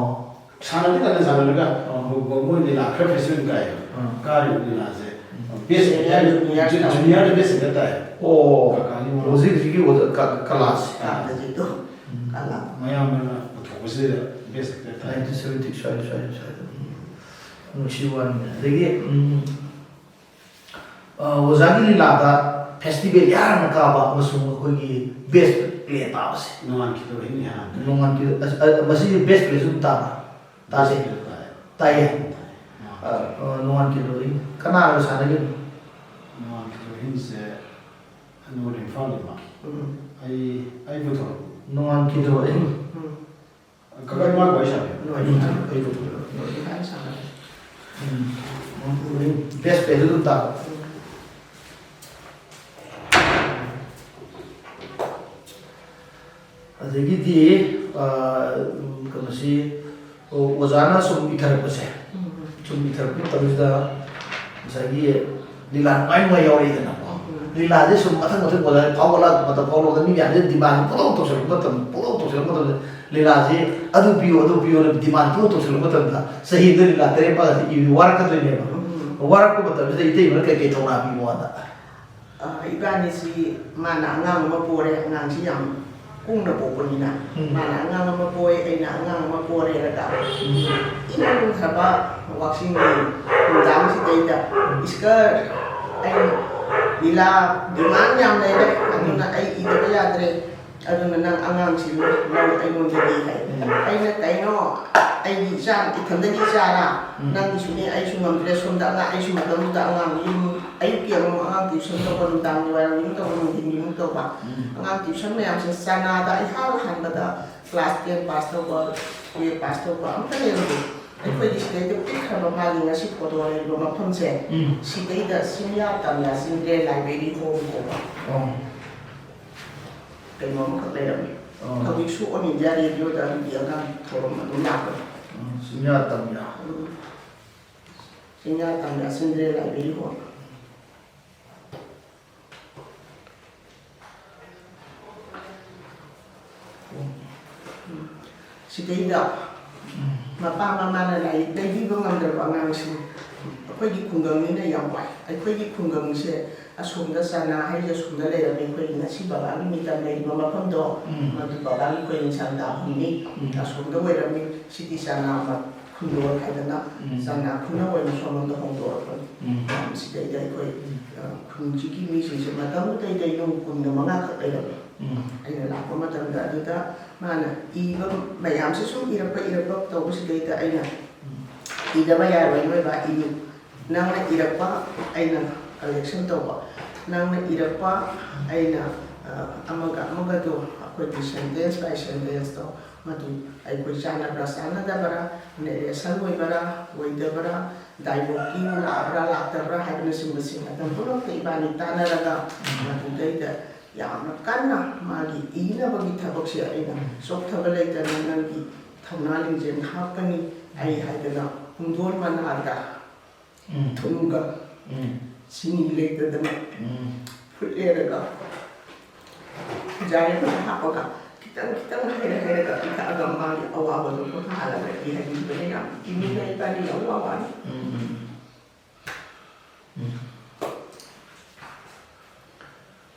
ꯁꯥꯟꯅꯗꯤ ꯀꯟꯅ ꯁꯥꯟꯅꯔꯒ ꯑꯣ꯫ ꯃꯣꯏ- ꯃꯣꯏ ꯂꯤꯂꯥ ꯈꯔ ꯐꯦꯁꯇꯤꯚꯦꯜ ꯀꯥꯏ꯫ ꯎꯝ꯫ ꯀꯥꯔꯤꯕ ꯂꯤꯂꯥꯁꯦ ꯎꯝ꯫ ꯕꯦꯁ ꯖꯨꯅꯤꯌꯔ ꯖꯨꯅꯤꯌꯔ ꯖꯨ- ꯖꯨꯅꯤꯌꯔꯗ ꯕꯦꯁ ꯁꯦꯟꯇꯔ ꯇꯥꯏ꯫ ꯑꯣ꯫ ꯀꯀꯥꯒꯤ ꯃꯃꯥ꯫ ꯍꯧꯖꯤꯛ ꯍꯧꯖꯤꯛꯀꯤ ꯑꯣꯖꯥ ꯀ- ꯀꯂꯥꯁꯦ꯫ ꯀꯥꯟꯇꯖꯤꯠꯇꯣ꯫ ꯀꯂꯥ꯫ ꯃꯌꯥꯝꯕꯅ ꯄꯨꯊꯣꯛꯄꯁꯤꯗ ꯕꯦꯁ ꯁꯦꯟꯇꯔ ꯇꯥꯏ꯫ ꯅꯥꯏꯟꯇꯤꯟ ꯁꯚꯦꯟꯇꯤ ꯁ꯭ꯋꯥꯏꯗ ꯁ꯭ꯋꯥꯏꯗ ꯁ꯭ꯋꯥꯏꯗ꯫ ꯎꯝ꯫ ꯅꯨꯡꯁꯤ ꯋꯥꯅꯤꯅꯦ꯫ ꯑꯗꯒꯤ ꯎꯝ, ꯑ, ꯑꯣꯖꯥꯒꯤ ꯂꯤꯂꯥꯗ ꯐꯦꯁꯇꯤꯚꯦꯜ ꯌꯥꯝꯅ ꯀꯥꯕ ꯑꯃꯁꯨꯡ ꯑꯩꯈꯣꯏꯒꯤ ꯕꯦꯁ ꯄ꯭ꯂꯦ ꯇꯥꯕꯁꯦ꯫ ꯅꯣꯡꯉꯥꯟꯈꯤꯗꯕ ꯑꯍꯤꯡ ꯍꯥꯟꯅ꯫ ꯅꯣꯡꯉꯥꯟꯈꯤꯕ ꯑꯁ- ꯑ- ꯃꯁꯤꯒꯤ ꯕꯦꯁ ꯄ꯭ꯂꯦꯁꯨ ꯑꯗꯨꯝ ꯇꯥꯕ꯫ ꯇꯥꯁꯦ꯫ ꯕꯦꯁ ꯇꯥꯏ꯫ ꯇꯥꯏꯌꯦ꯫ ꯇꯥꯏ꯫ ꯑ, ꯑ, ꯅꯣꯡꯉꯥꯟꯈꯤꯗꯕ ꯑꯍꯤꯡ ꯀꯅꯥꯒ ꯁꯥꯟꯅꯒꯦ? ꯅꯣꯡꯉꯥꯟꯈꯤꯗꯕ ꯑꯍꯤꯡꯁꯦ ꯅꯣꯔꯠ ꯏꯝꯐꯥꯜ ꯂꯩꯕ꯫ ꯎꯝ꯫ ꯑꯩ ꯑꯩ ꯄꯨꯊꯣꯔꯛꯄ꯫ ꯅꯣꯡꯉꯥꯟꯈꯤꯗꯕ ꯑꯍꯤꯡ꯫ ꯎꯝ꯫ ꯀꯃꯥꯏ ꯃꯥ ꯋꯥꯔꯤ ꯁꯥꯟꯅꯩ? ꯑꯩ ꯄꯨꯊꯣꯔꯛꯄ꯫ ꯅꯣꯔꯠ ꯏꯝꯐꯥꯜ ꯁꯥꯟꯅꯔꯦ꯫ ꯎꯝ꯫ ꯕꯦꯁ ꯄ꯭ꯂꯦꯁꯨ ꯑꯗꯨꯝ ꯇꯥꯕ꯫ ꯎꯝ꯫ ꯑꯗꯒꯤꯗꯤ ꯑ, ꯎꯝ, ꯀꯩꯅꯣꯁꯤ ꯑꯣ, ꯑꯣꯖꯥꯅ ꯁꯨꯝ ꯏꯊꯔꯛꯄꯁꯦ꯫ ꯎꯝ꯫ ꯁꯨꯝ ꯏꯊꯔꯛꯄ ꯃꯇꯝꯁꯤꯗ ꯉꯁꯥꯏꯒꯤ ꯂꯤꯂꯥ ꯅꯨꯡꯉꯥꯏ ꯅꯨꯡꯉꯥꯏ ꯌꯥꯎꯔꯛꯏꯗꯅꯀꯣ꯫ ꯎꯝ꯫ ꯂꯤꯂꯥꯁꯦ ꯁꯨꯝ ꯃꯊꯪ ꯃꯊꯪ ꯑꯣꯖꯥ ꯐꯥꯎꯒꯠꯂꯛꯄ ꯃꯇꯝ ꯐꯥꯎꯒꯠꯂꯛꯄꯗ ꯃꯤ ꯃꯌꯥꯝꯁꯦ ꯗꯤꯃꯥꯟ ꯄꯨꯡꯇꯧ ꯇꯧꯁꯜꯂꯛꯄ ꯃꯇꯝ ꯄꯨꯡꯇꯧ ꯇꯧꯁꯜꯂꯛꯄ ꯃꯇꯝꯗ ꯂꯤꯂꯥꯁꯦ ꯑꯗꯨ ꯄꯤꯌꯨ ꯑꯗꯨ ꯄꯤꯌꯨꯅ ꯗꯤꯃꯥꯟ ꯄꯨꯡꯇꯧ ꯇꯧꯁꯜꯂꯛꯄ ꯃꯇꯝꯗ ꯆꯍꯤ ꯑꯃꯗ ꯂꯤꯂꯥ ꯇꯔꯦꯠ ꯅꯤꯄꯥꯜ ꯏꯕ ꯋꯥꯔꯛꯀꯗꯣꯏꯅꯦꯕ꯫ ꯎꯝ꯫ ꯋꯥꯔꯛꯄ ꯃꯇꯝꯁꯤꯗ ꯏꯇꯩꯃꯅ ꯀꯩꯀꯩ ꯊꯧꯅꯥ ꯄꯤꯕ ꯋꯥꯗ꯫ ꯑ, ꯏꯕꯥꯅꯤꯁꯤ ꯃꯥꯅ ꯑꯉꯥꯡ ꯑꯃ ꯄꯣꯔꯦ, ꯑꯉꯥꯡꯁꯤ ꯌꯥꯝ ꯀꯨꯡꯅ ꯄꯣꯛꯄꯅꯤꯅ꯫ ꯎꯝ꯫ ꯃꯥꯅ ꯑꯉꯥꯡ ꯑꯃ ꯄꯣꯛꯑꯦ, ꯑꯩꯅ ꯑꯉꯥꯡ ꯑꯃ ꯄꯣꯔꯦꯔꯒ ꯎꯝ꯫ ꯏꯪꯊꯕ ꯋꯥꯛꯆꯤꯡꯒꯤ ꯅꯨꯡꯗꯥꯡꯁꯤꯗꯩꯗ ꯏꯁꯀꯔ ꯑꯩ ꯂꯤꯂꯥ ꯗꯤꯃꯥꯟ ꯌꯥꯝ ꯂꯩꯔꯦ, ꯑꯗꯨꯅ ꯑꯩ ꯏꯗꯕ ꯌꯥꯗ꯭ꯔꯦ, ꯑꯗꯨꯅ ꯅꯪ ꯑꯉꯥꯡꯁꯤ ꯂꯧ ꯑꯩꯉꯣꯟꯗꯒꯤ ꯍꯥꯏ꯫ ꯎꯝ꯫ ꯑꯩꯅ ꯀꯩꯅꯣ ꯑꯩꯒꯤ ꯏꯆꯥ, ꯏꯊꯟꯗꯒꯤ ꯏꯆꯥꯔꯥ? ꯎꯝ꯫ ꯅꯪꯒꯤꯁꯨꯅꯦ, ꯑꯩꯁꯨ ꯉꯝꯗ꯭ꯔꯦ꯫ ꯁꯣꯝꯗ ꯑꯉꯥꯡ, ꯑꯩꯁꯨ ꯃꯇꯝꯗꯨꯗ ꯑꯉꯥꯡ ꯌꯨꯝ, ꯑꯌꯨꯛꯀꯤ ꯑꯃꯨꯛ ꯑꯉꯥꯡ tuition ꯇꯧꯕ, ꯅꯨꯡꯗꯥꯡꯒꯤ ꯋꯥꯏꯔꯝꯒꯤ ꯑꯃꯨꯛ ꯇꯧꯕ, ꯅꯨꯡꯊꯤꯟꯒꯤ ꯑꯃꯨꯛ ꯇꯧꯕ꯫ ꯎꯝ꯫ ꯑꯉꯥꯡ tuition ꯃꯌꯥꯝꯁꯦ ꯆꯅꯥꯗ ꯏꯍꯥꯟ ꯍꯥꯟꯕꯗ class ten pass ꯇꯧꯕ, twelve pass ꯇꯧꯕ ꯑꯝꯇ ꯂꯩꯔꯝꯗꯦ꯫ ꯑꯩꯈꯣꯏꯒꯤ ꯁꯤꯗꯩꯗ ꯄꯤꯛꯈ꯭ꯔꯕ ꯃꯥꯒꯤ ꯉꯁꯤ photo ꯂꯩꯔꯤꯕ ꯃꯐꯝꯁꯦ, ꯎꯝ꯫ ꯁꯤꯗꯩꯗ ꯁꯤꯡꯌꯥ ꯇꯝꯌꯥ ꯆꯤꯡꯗ꯭ꯔꯦ library home ꯀꯧꯕ꯫ ꯑꯣ꯫ ꯀꯩꯅꯣ ꯑꯃꯈꯛ ꯂꯩꯔꯝꯃꯤ꯫ ꯑꯣ꯫ ꯍꯧꯖꯤꯛꯁꯨ All India Radio ꯗ ꯑꯗꯨꯒꯤ ꯑꯉꯥꯡ ꯊꯧꯔꯝ ꯑꯗꯨꯝ ꯂꯥꯛꯄꯅꯤ꯫ ꯎꯝ, ꯁꯤꯡꯌꯥ ꯇꯝꯌꯥ꯫ ꯎꯝ꯫ ꯁꯤꯡꯌꯥ ꯇꯝꯌꯥ ꯆꯤꯡꯗ꯭ꯔꯦ library home꯫ ꯁꯤꯗꯩꯗ ꯃꯄꯥ ꯃꯃꯥꯅ ꯂꯥꯏꯔꯤꯛ ꯂꯩꯕꯤꯕ ꯉꯝꯗ꯭ꯔꯕ ꯑꯉꯥꯡꯁꯤꯡ, ꯑꯩꯈꯣꯏꯒꯤ ꯈꯨꯡꯒꯪꯅꯤꯅ ꯌꯥꯝ ꯋꯥꯏ꯫ ꯑꯩꯈꯣꯏꯒꯤ ꯈꯨꯡꯒꯪꯁꯦ ꯑꯁꯣꯝꯗ ꯆꯅꯥ ꯍꯥꯏꯔꯤꯁꯦ ꯑꯁꯣꯝꯗ ꯂꯩꯔꯝꯃꯤ꯫ ꯑꯩꯈꯣꯏꯒꯤ ꯉꯁꯤ ꯕꯕꯥꯒꯤ ꯃꯤꯇꯝ ꯂꯩꯔꯤꯕ ꯃꯐꯝꯗꯣ, ꯎꯝ꯫ ꯃꯗꯨ ꯕꯕꯥꯒꯤ ꯑꯩꯈꯣꯏ ꯅꯤꯡꯁꯥꯡꯗ ꯍꯨꯝꯅꯤ, ꯎꯝ꯫ ꯑꯁꯣꯝꯗ ꯑꯣꯏꯔꯝꯃꯤ꯫ ꯁꯤꯗꯤ ꯆꯅꯥ ꯈꯨꯟꯗꯣꯛ ꯍꯥꯏꯗꯅ, ꯎꯝ꯫ ꯆꯅꯥ ꯈꯨꯟꯅ ꯑꯣꯏꯅ ꯁꯣꯝꯂꯣꯝꯗ ꯍꯣꯡꯗꯣꯔꯛꯄꯅꯤ꯫ ꯎꯝ꯫ ꯁꯤꯗꯩꯗ ꯑꯩꯈꯣꯏ, ꯎꯝ꯫ ꯑ, ꯈꯨꯟꯁꯤꯒꯤ ꯃꯤꯁꯤꯡꯁꯦ ꯃꯇꯝꯗꯨꯗꯩꯗ ꯌꯨꯝ ꯀꯨꯟꯒ ꯃꯉꯥ ꯈꯛ ꯂꯩꯔꯝꯃꯤ꯫ ꯎꯝ꯫ ꯑꯩꯅ ꯂꯥꯛꯄ ꯃꯇꯝꯗ ꯑꯗꯨꯗ ꯃꯥꯅ ꯏꯕ ꯃꯌꯥꯝꯁꯦ ꯁꯨꯝ ꯏꯔꯛꯄ, ꯏꯔꯛꯄ ꯇꯧꯕꯁꯤꯗꯩꯗ ꯑꯩꯅ, ꯎꯝ꯫ "ꯏꯗꯕ ꯌꯥꯔꯣꯏ, ꯅꯣꯏꯕ ꯏꯌꯨ꯫ ꯅꯪꯅ ꯏꯔꯛꯄ ꯑꯩꯅ collection ꯇꯧꯕ, ꯅꯪꯅ ꯏꯔꯛꯄ ꯑꯩꯅ, ꯑ, ꯑꯃꯒ ꯑꯃꯒꯗꯣ ꯑꯩꯈꯣꯏꯒꯤ sentence by sentence ꯇꯣ ꯃꯗꯨ ꯑꯩꯈꯣꯏ ꯆꯥꯟꯅꯕ꯭ꯔꯥ ꯆꯥꯟꯅꯗꯕ꯭ꯔꯥ, narration ꯑꯣꯏꯕ꯭ꯔꯥ ꯑꯣꯏꯗꯕ꯭ꯔꯥ, dialogue ꯀꯤ ꯂꯥꯛꯑꯕ꯭ꯔꯥ ꯂꯥꯛꯇꯕ꯭ꯔꯥ ꯍꯥꯏꯕꯅꯆꯤꯡꯕꯁꯤꯡ ꯑꯗꯨꯝ ꯄꯨꯂꯞꯇ ꯏꯕꯥꯅꯤ ꯇꯥꯟꯅꯔꯒ ꯃꯗꯨꯗꯩꯗ ꯌꯥꯝꯅ ꯀꯟꯅ ꯃꯥꯒꯤ ꯏꯅꯕꯒꯤ ꯊꯕꯛꯁꯦ ꯑꯩꯅ ꯆꯣꯛꯊꯕ ꯂꯩꯇꯅ ꯅꯪꯒꯤ ꯊꯧꯅꯥ ꯂꯤꯡꯖꯦꯜ ꯍꯥꯞꯀꯅꯤ ꯑꯩ ꯍꯥꯏꯗꯅ ꯄꯨꯡꯗꯣꯟ ꯃꯅꯥꯗ ꯎꯝ꯫ ꯊꯨꯝꯒ ꯎꯝ꯫ ꯆꯤꯅꯤ ꯂꯩꯇꯗꯅ ꯎꯝ꯫ ꯐꯨꯠꯂꯦꯔꯒ ꯖꯥꯔ ꯑꯃꯗ ꯍꯥꯞꯄꯒ ꯈꯤꯇꯪ ꯈꯤꯇꯪ ꯍꯩꯔ ꯍꯩꯔꯒ ꯄꯤꯊꯛꯑꯒ ꯃꯥꯒꯤ ꯑꯋꯥꯕꯗꯣ ꯄꯣꯊꯥꯍꯜꯂꯒ ꯏꯍꯟꯕꯤꯕꯅ ꯌꯥꯝ ꯏꯃꯤꯟꯅ ꯏꯕꯥꯅꯤ ꯌꯥꯝ ꯋꯥ ꯋꯥꯅꯤ꯫ ꯎꯝ, ꯎꯝ꯫ ꯎꯝ꯫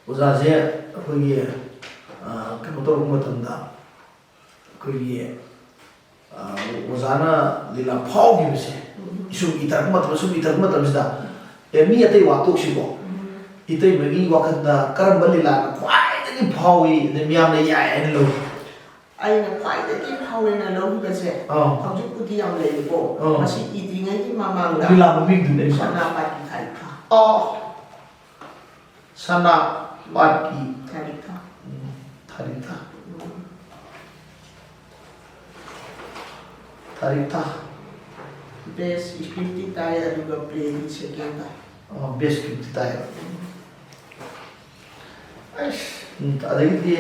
ꯑꯣꯖꯥꯁꯦ ꯑꯩꯈꯣꯏꯒꯤ, ꯑ, ꯀꯩꯅꯣ ꯇꯧꯔꯛꯄ ꯃꯇꯝꯗ ꯑꯩꯈꯣꯏꯒꯤ, ꯑ, ꯑꯣꯖꯥꯅ ꯂꯤꯂꯥ ꯐꯥꯎꯈꯤꯕꯁꯦ, ꯎꯝ꯫ ꯁꯨꯝ ꯏꯊꯔꯛꯄ ꯃꯇꯝꯗ, ꯁꯨꯝ ꯏꯊꯔꯛꯄ ꯃꯇꯝꯁꯤꯗ, ꯑꯦ, ꯃꯤ ꯑꯇꯩ ꯋꯥ ꯇꯣꯛꯁꯤꯀꯣ꯫ ꯎꯝ꯫ ꯏꯇꯩꯃꯒꯤ ꯋꯥꯈꯜꯗ ꯀꯔꯝꯕ ꯂꯤꯂꯥꯅ ꯈ꯭ꯋꯥꯏꯗꯒꯤ ꯐꯥꯎꯏ, ꯑꯗꯩ ꯃꯤꯌꯥꯝꯅ ꯌꯥꯏ ꯍꯥꯏꯅ ꯂꯧꯏ? ꯑꯩꯅ ꯈ꯭ꯋꯥꯏꯗꯒꯤ ꯐꯥꯎ- ꯑꯣꯏꯅ ꯂꯧꯔꯤꯕꯁꯦ, ꯑꯥ꯫ ꯍꯧꯖꯤꯛꯄꯨꯗꯤ ꯌꯥꯝ ꯂꯩꯔꯦꯀꯣ꯫ ꯑꯥ꯫ ꯃꯁꯤ ꯏꯗ꯭ꯔꯤꯉꯩꯒꯤ ꯃꯃꯥꯡꯗ ꯂꯤꯂꯥ ꯃꯃꯤꯡꯗꯨꯅꯦ ꯑꯩꯅ ꯁꯅꯥꯄꯥꯇꯤ ꯊꯥꯔꯤꯛꯊꯥ꯫ ꯑꯥ꯫ ꯁꯅꯥꯄꯥꯇꯤ꯫ ꯊꯥꯔꯤꯛꯊꯥ꯫ ꯎꯝ, ꯊꯥꯔꯤꯛꯊꯥ꯫ ꯎꯝ꯫ ꯊꯥꯔꯤꯛꯊꯥ꯫ Best script ꯇꯤ ꯇꯥꯏ, ꯑꯗꯨꯒ play ꯗꯤ second ꯇꯥꯏ꯫ ꯑꯣ, best script ꯇꯤ ꯇꯥꯏ꯫ ꯎꯝ꯫ ꯑꯩꯁ, ꯎꯝ, ꯑꯗꯒꯤꯗꯤ,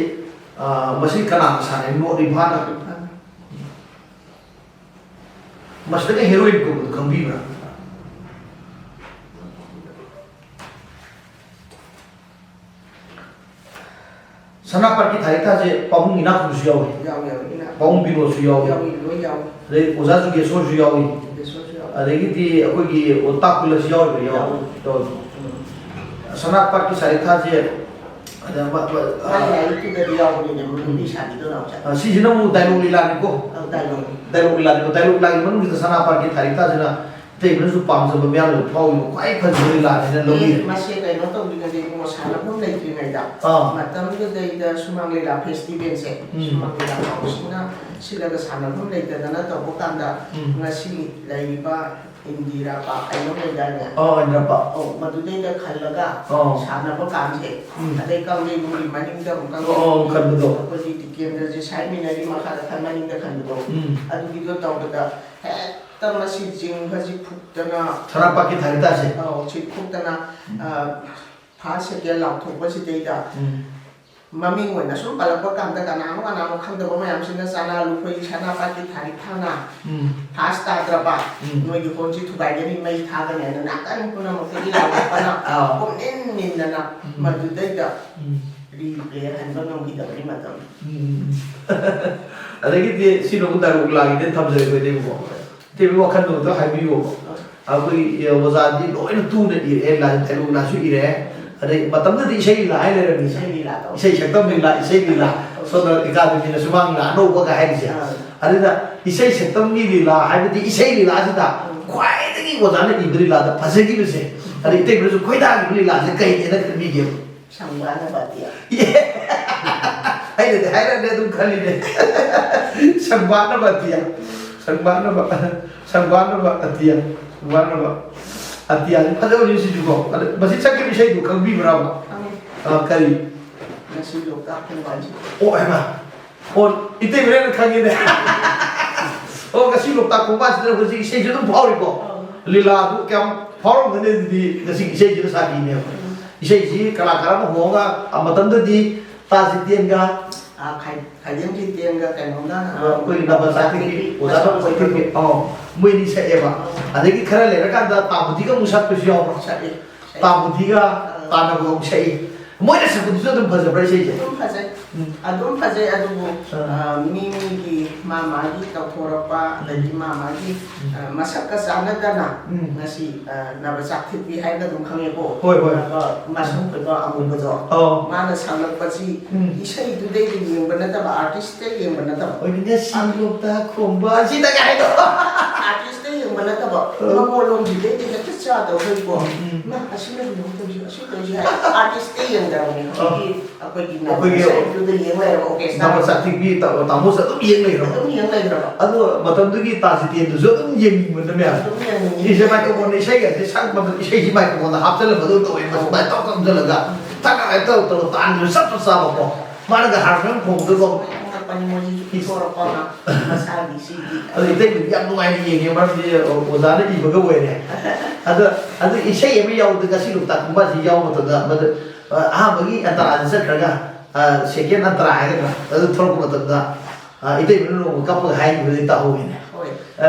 ꯑꯥ, ꯃꯁꯤ ꯀꯅꯥꯅ ꯁꯥꯟꯅꯩ? ꯅꯣꯠ ꯏꯝꯐꯥꯜꯅ? ꯏꯝꯐꯥꯜꯅ꯫ ꯃꯁꯤꯗꯒ heroine ꯀꯧꯕꯗꯣ ꯈꯪꯕꯤꯕ꯭ꯔꯥ? ꯁꯅꯥꯄꯥꯇꯤ ꯊꯥꯔꯤꯛꯊꯥꯁꯦ ꯄꯥꯕꯨꯡ ꯏꯅꯥꯛꯈꯨꯟꯕꯁꯨ ꯌꯥꯎꯏ꯫ ꯌꯥꯎꯏ, ꯌꯥꯎꯏ, ꯏꯅꯥꯛ-, ꯄꯥꯕꯨꯡ ꯕꯤꯅꯣꯗꯁꯨ ꯌꯥꯎꯏ꯫ ꯌꯥꯎꯏ, ꯂꯣꯏ ꯌꯥꯎꯏ꯫ ꯑꯗꯩ ꯑꯣꯖꯥ ꯖꯨꯒꯦꯁꯣꯔꯁꯨ ꯌꯥꯎꯏ꯫ ꯖꯨꯒꯦꯁꯣꯔꯁꯨ ꯌꯥꯎꯏ꯫ ꯑꯗꯒꯤꯗꯤ ꯑꯩꯈꯣꯏꯒꯤ ꯑꯣꯇꯥ ꯀꯨꯂꯁꯨ ꯌꯥꯎꯔꯤꯕ꯭ꯔꯥ? ꯌꯥꯎꯏ꯫ ꯌꯥꯎꯏ꯫ ꯌꯥꯎꯏ꯫ ꯎꯝ꯫ ꯁꯅꯥꯄꯥꯇꯤ ꯊꯥꯔꯤꯛꯊꯥꯁꯦ, ꯑꯗ ꯃ-, ꯃ-, ꯑ, ꯃꯥꯒꯤ ꯂꯥꯏꯔꯤꯛꯇꯨꯗꯗꯤ ꯌꯥꯎꯕꯅꯤꯅꯦ, ꯃꯅꯨꯡꯒꯤ ꯁꯥꯕꯤꯗꯣ ꯅꯥꯎꯆꯥ꯫ ꯑ, ꯁꯤꯁꯤꯅ ꯑꯃꯨꯛ dialogue ꯂꯤꯂꯥꯅꯤꯀꯣ꯫ ꯑ, dialogue꯫ Dialogue ꯂꯤꯂꯥꯅꯤꯀꯣ꯫ Dialogue ꯂꯤꯂꯥꯒꯤ ꯃꯅꯨꯡꯁꯤꯗ ꯁꯅꯥꯄꯥꯇꯤ ꯊꯥꯔꯤꯛꯊꯥꯁꯤꯅ ꯏꯇꯩꯃꯅꯁꯨ ꯄꯥꯝꯖꯕ, ꯃꯌꯥꯝꯅꯁꯨ ꯐꯥꯎꯕ ꯈ꯭ꯋꯥꯏ ꯐꯖꯕ ꯂꯤꯂꯥꯅꯦꯅ ꯂꯧꯕꯤꯔꯦ꯫ ꯃꯁꯦ ꯀꯩꯅꯣ ꯇꯧꯗ꯭ꯔꯤꯉꯩꯗ, ꯏꯕꯨꯡꯉꯣ, ꯁꯥꯟꯅꯐꯝ ꯂꯩꯇ꯭ꯔꯤꯉꯩꯗ, ꯑꯥ꯫ ꯃꯇꯝꯗꯨꯗꯩꯗ ꯁꯨꯃꯥꯡ ꯂꯤꯂꯥ festival ꯁꯦ, ꯎꯝ꯫ ꯁꯨꯃꯥꯡ ꯂꯤꯂꯥ ꯀꯥꯎꯟꯁꯤꯜꯅ ꯁꯤꯜꯂꯒ ꯁꯥꯟꯅꯐꯝ ꯂꯩꯇꯗꯅ ꯇꯧꯕ ꯀꯥꯟꯗ, ꯎꯝ꯫ ꯉꯁꯤ ꯂꯩꯔꯤꯕ ꯏꯟꯗꯤꯔꯥ ꯄꯥꯔꯛ ꯍꯥꯏꯅ ꯑꯃ ꯂꯩꯗꯥꯏꯅꯦ? ꯑꯥ, ꯏꯟꯗꯤꯔꯥ ꯄꯥꯔꯛ꯫ ꯑꯧ, ꯃꯗꯨꯗꯩꯗ ꯈꯜꯂꯒ ꯑꯥ꯫ ꯁꯥꯟꯅꯕ ꯀꯥꯟꯁꯦ, ꯎꯝ꯫ ꯑꯗꯩ ꯀꯪꯂꯩꯕꯨꯡꯒꯤ ꯃꯅꯤꯡꯗ ꯑꯃꯨꯛ ꯑꯣ, ꯑꯣ, ꯈꯟꯕꯗꯣ꯫ ꯑꯩꯈꯣꯏꯒꯤ ꯇꯤꯀꯦꯟꯗ꯭ꯔꯁꯦ ꯁꯥꯏꯠ ꯃꯤꯟꯅꯔꯤ ꯃꯈꯥꯗ ꯈꯟ ꯃꯅꯤꯡꯗ ꯈꯟꯕꯗꯣ, ꯎꯝ꯫ ꯑꯗꯨꯒꯤꯗꯣ ꯇꯧꯕꯗ ꯍꯦꯛꯇ ꯃꯁꯤ ꯖꯤꯡꯒꯁꯤ ꯐꯨꯛꯇꯅ, ꯁꯅꯥꯄꯥꯇꯤ ꯊꯥꯔꯤꯛꯊꯥꯁꯦ꯫ ꯑꯧ, ꯁꯤ ꯐꯨꯛꯇꯅ, ꯎꯝ꯫ ꯑ, first second ꯂꯥꯎꯊꯣꯛꯄꯁꯤꯗꯩꯗ, ꯎꯝ꯫ ꯃꯃꯤꯡ ꯑꯣꯏꯅ ꯁꯨꯝ ꯄꯜꯂꯛꯄ ꯀꯥꯟꯗ ꯀꯅꯥꯅꯣ ꯀꯅꯥꯅꯣ ꯈꯪꯗꯕ ꯃꯌꯥꯝꯁꯤꯅ ꯆꯥꯅꯥ ꯂꯨꯈꯣꯏ ꯁꯅꯥꯄꯥꯇꯤ ꯊꯥꯔꯤꯛꯊꯥꯅ ꯎꯝ꯫ First ꯇꯥꯗ꯭ꯔꯕ, ꯎꯝ꯫ ꯅꯣꯏꯒꯤ ꯍꯣꯜꯁꯤ ꯊꯨꯒꯥꯏꯒꯅꯤ, ꯃꯩ ꯊꯥꯒꯅꯤ ꯍꯥꯏꯅ ꯅꯥꯀꯟ ꯄꯨꯝꯅꯃꯛꯇꯒꯤ ꯂꯥꯎꯔꯛꯄꯅ ꯑꯥ꯫ ꯄꯨꯝꯅꯤꯟ ꯅꯤꯟꯗꯅ ꯎꯝ꯫ ꯃꯗꯨꯗꯩꯗ ꯎꯝ꯫ Replay ꯍꯟꯕ ꯉꯝꯈꯤꯗꯕꯒꯤ ꯃꯇꯝ꯫ ꯎꯝ꯫ ꯑꯗꯒꯤꯗꯤ ꯁꯤꯅ ꯑꯃꯨꯛ dialogue ꯂꯤꯂꯥꯒꯤꯗ ꯊꯝꯖꯔꯦ ꯑꯩꯈꯣꯏ ꯏꯇꯩꯃꯀꯣ꯫ ꯏꯇꯩꯃ ꯋꯥꯈꯜꯗꯣ ꯑꯝꯇ ꯍꯥꯏꯕꯤꯌꯣꯕ꯫ ꯑꯩꯈꯣꯏ, ꯑꯦ, ꯑꯣꯖꯥꯗꯤ ꯂꯣꯏꯅ ꯇꯨꯅ ꯏꯔꯦ, ꯂꯥꯏ dialogue ꯂꯤꯂꯥꯁꯨ ꯏꯔꯦ꯫ ꯑꯗꯩ ꯃꯇꯝꯗꯨꯗꯤ ꯏꯁꯩ ꯂꯤꯂꯥ ꯍꯥꯏ ꯂꯩꯔꯝꯃꯤꯁꯦ꯫ ꯏꯁꯩ ꯂꯤꯂꯥ ꯇꯧ꯫ ꯏꯁꯩ ꯁꯛꯇꯝ ꯂꯤꯂꯥ, ꯏꯁꯩ ꯂꯤꯂꯥ꯫ ꯁꯣꯝꯗ ꯑꯦꯀꯥꯗꯃꯤꯅ ꯁꯨꯃꯥꯡ ꯂꯤꯂꯥ ꯑꯅꯧꯕꯒ ꯍꯥꯏꯔꯤꯁꯦ꯫ ꯑꯥ꯫ ꯑꯗꯨꯅ ꯏꯁꯩ ꯁꯛꯇꯝꯒꯤ ꯂꯤꯂꯥ ꯍꯥꯏꯕꯗꯤ ꯏꯁꯩ ꯂꯤꯂꯥꯁꯤꯗ ꯎꯝ꯫ ꯈ꯭ꯋꯥꯏꯗꯒꯤ ꯑꯣꯖꯥꯅ ꯏꯕ ꯂꯤꯂꯥꯗ ꯐꯖꯈꯤꯕꯁꯦ, ꯑꯗꯩ ꯏꯇꯩꯃꯅꯁꯨ ꯈꯣꯏꯗꯥꯈꯤꯕ ꯂꯤꯂꯥꯁꯦ ꯀꯩꯅꯦꯅ ꯈꯟꯕꯤꯒꯦꯕ? ꯁꯪꯕꯥꯅꯕꯇꯤ꯫ ꯑꯩꯅꯗꯤ ꯍꯥꯏꯔꯛꯑꯅꯤ ꯑꯗꯨꯝ ꯈꯜꯂꯤꯅꯦ꯫ ꯁꯪꯕꯥꯠꯅꯕ ꯑꯇꯤꯌꯥ, ꯁꯪꯕꯥꯠꯅꯕ, ꯁꯪꯕꯥꯠꯅꯕ ꯑꯇꯤꯌꯥ, ꯁꯪꯕꯥꯠꯅꯕ ꯑꯇꯤꯌꯥꯁꯤ ꯐꯖꯕꯅꯤ ꯁꯤꯁꯨꯀꯣ꯫ ꯑꯗ ꯃꯁꯤ ꯆꯠꯈꯤꯕ ꯏꯁꯩꯗꯨ ꯈꯪꯕꯤꯕ꯭ꯔꯕ? ꯈꯪꯉꯤ꯫ ꯑ, ꯀꯔꯤ? ꯉꯁꯤ ꯂꯣꯛꯇꯥꯛ ꯈꯣꯡꯕꯥꯟꯁꯤ꯫ ꯑꯣ, ꯍꯩꯃꯥ꯫ ꯑꯣ, ꯏꯇꯩ ꯍꯣꯔꯦꯟ ꯈꯪꯉꯤꯅꯦ꯫ ꯑꯣ, ꯉꯁꯤ ꯂꯣꯛꯇꯥꯛ ꯈꯣꯡꯕꯥꯟꯁꯤꯗ ꯍꯧꯖꯤꯛ ꯏꯁꯩꯁꯨ ꯑꯗꯨꯝ ꯐꯥꯎꯔꯤꯀꯣ꯫ ꯑꯥ꯫ ꯂꯤꯂꯥꯗꯨ ꯀꯌꯥꯝ ꯐꯥꯎꯔꯝꯒꯅꯤ ꯑꯗꯨꯗꯤ ꯉꯁꯤꯒꯤ ꯏꯁꯩꯁꯤꯅ ꯁꯥꯈꯤꯅꯦꯕ꯫ ꯎꯝ꯫ ꯏꯁꯩꯁꯤ ꯀꯂꯥꯀꯥꯔ ꯑꯃ ꯍꯣꯡꯉꯒ, ꯑ, ꯃꯇꯝꯗꯨꯗꯤ ꯇꯥ ꯖꯤꯇꯦꯟꯒ, ꯑꯥ, ꯈꯥꯏ-, ꯈꯥꯏꯗꯦꯝ ꯖꯤꯇꯦꯟꯒ ꯀꯩꯅꯣꯝꯒ, ꯑ, ꯑꯩꯈꯣꯏ ꯅꯕ ꯆꯥꯛꯊꯦꯛꯄꯤ, ꯑꯣꯖꯥ ꯅꯕ ꯆꯥꯛꯊꯦꯛꯄꯤ, ꯑꯧ, ꯃꯣꯏꯅꯤ ꯁꯛꯑꯦꯕ꯫ ꯑꯧ꯫ ꯑꯗꯒꯤ ꯈꯔ ꯂꯩꯔꯀꯥꯟꯗ ꯇꯥꯃꯨꯗꯤꯒ ꯑꯃꯨꯛ ꯁꯛꯄꯁꯨ ꯌꯥꯎꯕ꯭ꯔꯣ? ꯁꯛꯑꯦ꯫ ꯁꯛꯑꯦ꯫ ꯇꯥꯃꯨꯗꯤꯒ ꯑ꯫ ꯇꯥꯟꯅꯕ ꯑꯃꯨꯛ ꯁꯛꯏ꯫ ꯃꯣꯏꯅ ꯁꯛꯄꯗꯨꯁꯨ ꯑꯗꯨꯝ ꯐꯖꯕ꯭ꯔꯥ ꯏꯁꯩꯁꯦ? ꯑꯗꯨꯝ ꯐꯖꯩ꯫ ꯎꯝ꯫ ꯑꯗꯨꯝ ꯐꯖꯩ, ꯑꯗꯨꯕꯨ, ꯑ꯫ ꯑ, ꯃꯤ ꯃꯤꯒꯤ ꯃꯥ ꯃꯥꯒꯤ ꯇꯧꯊꯣꯔꯛꯄ, ꯎꯝ꯫ ꯑꯗꯒꯤ ꯃꯥ ꯃꯥꯒꯤ, ꯎꯝ꯫ ꯑ, ꯃꯁꯛꯀ ꯆꯥꯟꯅꯗꯅ ꯎꯝ꯫ ꯉꯁꯤ, ꯑ, ꯅꯕ ꯆꯥꯛꯊꯦꯛꯄꯤ ꯍꯥꯏꯅ ꯑꯗꯨꯝ ꯈꯪꯉꯦꯀꯣ꯫ ꯍꯣꯏ, ꯍꯣꯏ꯫ ꯅꯕ ꯃꯁꯝ ꯈꯣꯏꯕ ꯑꯃꯨꯕꯗꯣ꯫ ꯑꯧ꯫ ꯃꯥꯅ ꯁꯛꯂꯛꯄꯁꯤ ꯎꯝ꯫ ꯏꯁꯩꯗꯨꯗꯩꯗ ꯌꯦꯡꯕ ꯅꯠꯇꯕ, ꯑꯥꯔꯇꯤꯁꯇ ꯌꯦꯡꯕ ꯅꯠꯇꯕ꯫ ꯍꯣꯏꯅꯦ, ꯉꯁꯤ ꯑꯥꯔꯇꯤꯁ ꯂꯣꯛꯇꯥꯛ ꯈꯣꯡꯕꯥꯟꯁꯤꯗ ꯀꯥꯏꯗꯣ꯫ ꯑꯥꯔꯇꯤꯁꯇ ꯌꯦꯡꯕ ꯅꯠꯇꯕ, ꯑ꯫ ꯃꯃꯣꯟꯂꯣꯝꯁꯤꯗꯩꯗ ꯍꯦꯛꯇ ꯆꯥꯗꯧ ꯂꯩꯀꯣ꯫ ꯎꯝ, ꯎꯝ꯫ ꯃꯥ ꯑꯁꯤꯅ ꯀꯩꯅꯣ ꯇꯧꯔꯤꯁꯦ, ꯑꯁꯤ ꯇꯧꯔꯤꯁꯦ ꯍꯥꯏ, ꯑꯥꯔꯇꯤꯁꯇ ꯌꯦꯡꯗꯕꯅꯦ꯫ ꯑ꯫ ꯍꯧꯖꯤꯛꯀꯤ ꯑꯩꯈꯣꯏꯒꯤ ꯑꯩꯈꯣꯏꯒꯤ ꯁꯥꯏꯠꯇꯨꯗ ꯌꯦꯡ ꯂꯩꯔꯕ, ꯑꯣꯔꯀꯦꯁꯇ꯭ꯔꯥ꯫ ꯅꯕ ꯆꯥꯛꯊꯦꯛꯄꯤ ꯇꯥ-, ꯇꯥꯃꯣꯁꯦ ꯑꯗꯨꯝ ꯌꯦꯡ ꯂꯩꯈ꯭ꯔꯕ꯫ ꯑꯗꯨꯝ ꯌꯦꯡ ꯂꯩꯈ꯭ꯔꯕ꯫ ꯑꯗꯣ ꯃꯇꯝꯗꯨꯒꯤ ꯇꯥ ꯖꯤꯇꯦꯟꯗꯨꯁꯨ ꯑꯗꯨꯝ ꯌꯦꯡꯅꯤꯡꯕꯗ ꯃꯌꯥꯝ꯫ ꯑꯗꯨꯝ ꯌꯦꯡꯅꯤꯡꯉꯤ꯫ ꯏꯁꯩꯁꯦ ꯃꯥꯏꯀ꯭ꯔꯣꯐꯣꯟꯗ ꯏꯁꯩꯒꯁꯦ ꯁꯛꯄꯗ ꯏꯁꯩꯁꯤ ꯃꯥꯏꯀ꯭ꯔꯣꯐꯣꯟꯗ ꯍꯥꯞꯆꯜꯂꯝꯕꯗꯣ ꯇꯧꯋꯦ꯫ ꯃꯥꯏ ꯇꯧ ꯇꯧꯁꯜꯂꯒ ꯊꯛ ꯊꯛ ꯇꯧ ꯇꯧ ꯇꯥꯟꯁꯨ ꯆꯞ ꯆꯞ ꯆꯥꯕꯀꯣ꯫ ꯃꯥꯅꯒ ꯍꯥꯔꯃꯣꯅꯤꯌꯝ ꯈꯣꯡꯕꯗꯀꯣ꯫ ꯃꯣꯏ ꯑꯉꯛꯄꯅꯤ, ꯃꯣꯏꯁꯤꯁꯨ ꯄꯤꯊꯣꯔꯛꯄ ꯑꯃ ꯃꯁꯥꯒꯤ ꯁꯤꯒꯤ꯫ ꯑꯗꯣ ꯏꯇꯩꯕꯨꯗꯤ ꯌꯥꯝ ꯅꯨꯡꯉꯥꯏꯅ ꯌꯦꯡꯉꯦ, ꯃꯔꯝꯗꯤ ꯑꯣꯖꯥꯅ ꯏꯕꯒ ꯑꯣꯏꯔꯦ꯫ ꯑꯗꯣ, ꯑꯗꯨ ꯏꯁꯩ ꯑꯃ ꯌꯥꯎꯕꯗ ꯉꯁꯤ ꯂꯣꯛꯇꯥꯛ ꯈꯣꯡꯕꯥꯟꯁꯤ ꯌꯥꯎꯕ ꯃꯇꯝꯗ ꯃꯗꯨ, ꯑ, ꯑꯍꯥꯟꯕꯒꯤ ꯑꯟꯇꯔꯥꯁꯤ ꯆꯠꯈ꯭ꯔꯒ, ꯑ, ꯁꯦꯀꯦꯟ ꯑꯟꯇꯔꯥ ꯍꯥꯏꯒꯗ꯭ꯔꯥ, ꯑꯗꯨ ꯊꯣꯛꯂꯛꯄ ꯃꯇꯝꯗ, ꯑ, ꯏꯇꯩꯃꯅ ꯅꯣꯡꯃ ꯀꯞꯄꯒ ꯍꯥꯏꯈꯤꯕꯗꯤ ꯇꯥꯍꯧꯋꯤꯅꯦ꯫ ꯍꯣꯏ꯫ ꯑ,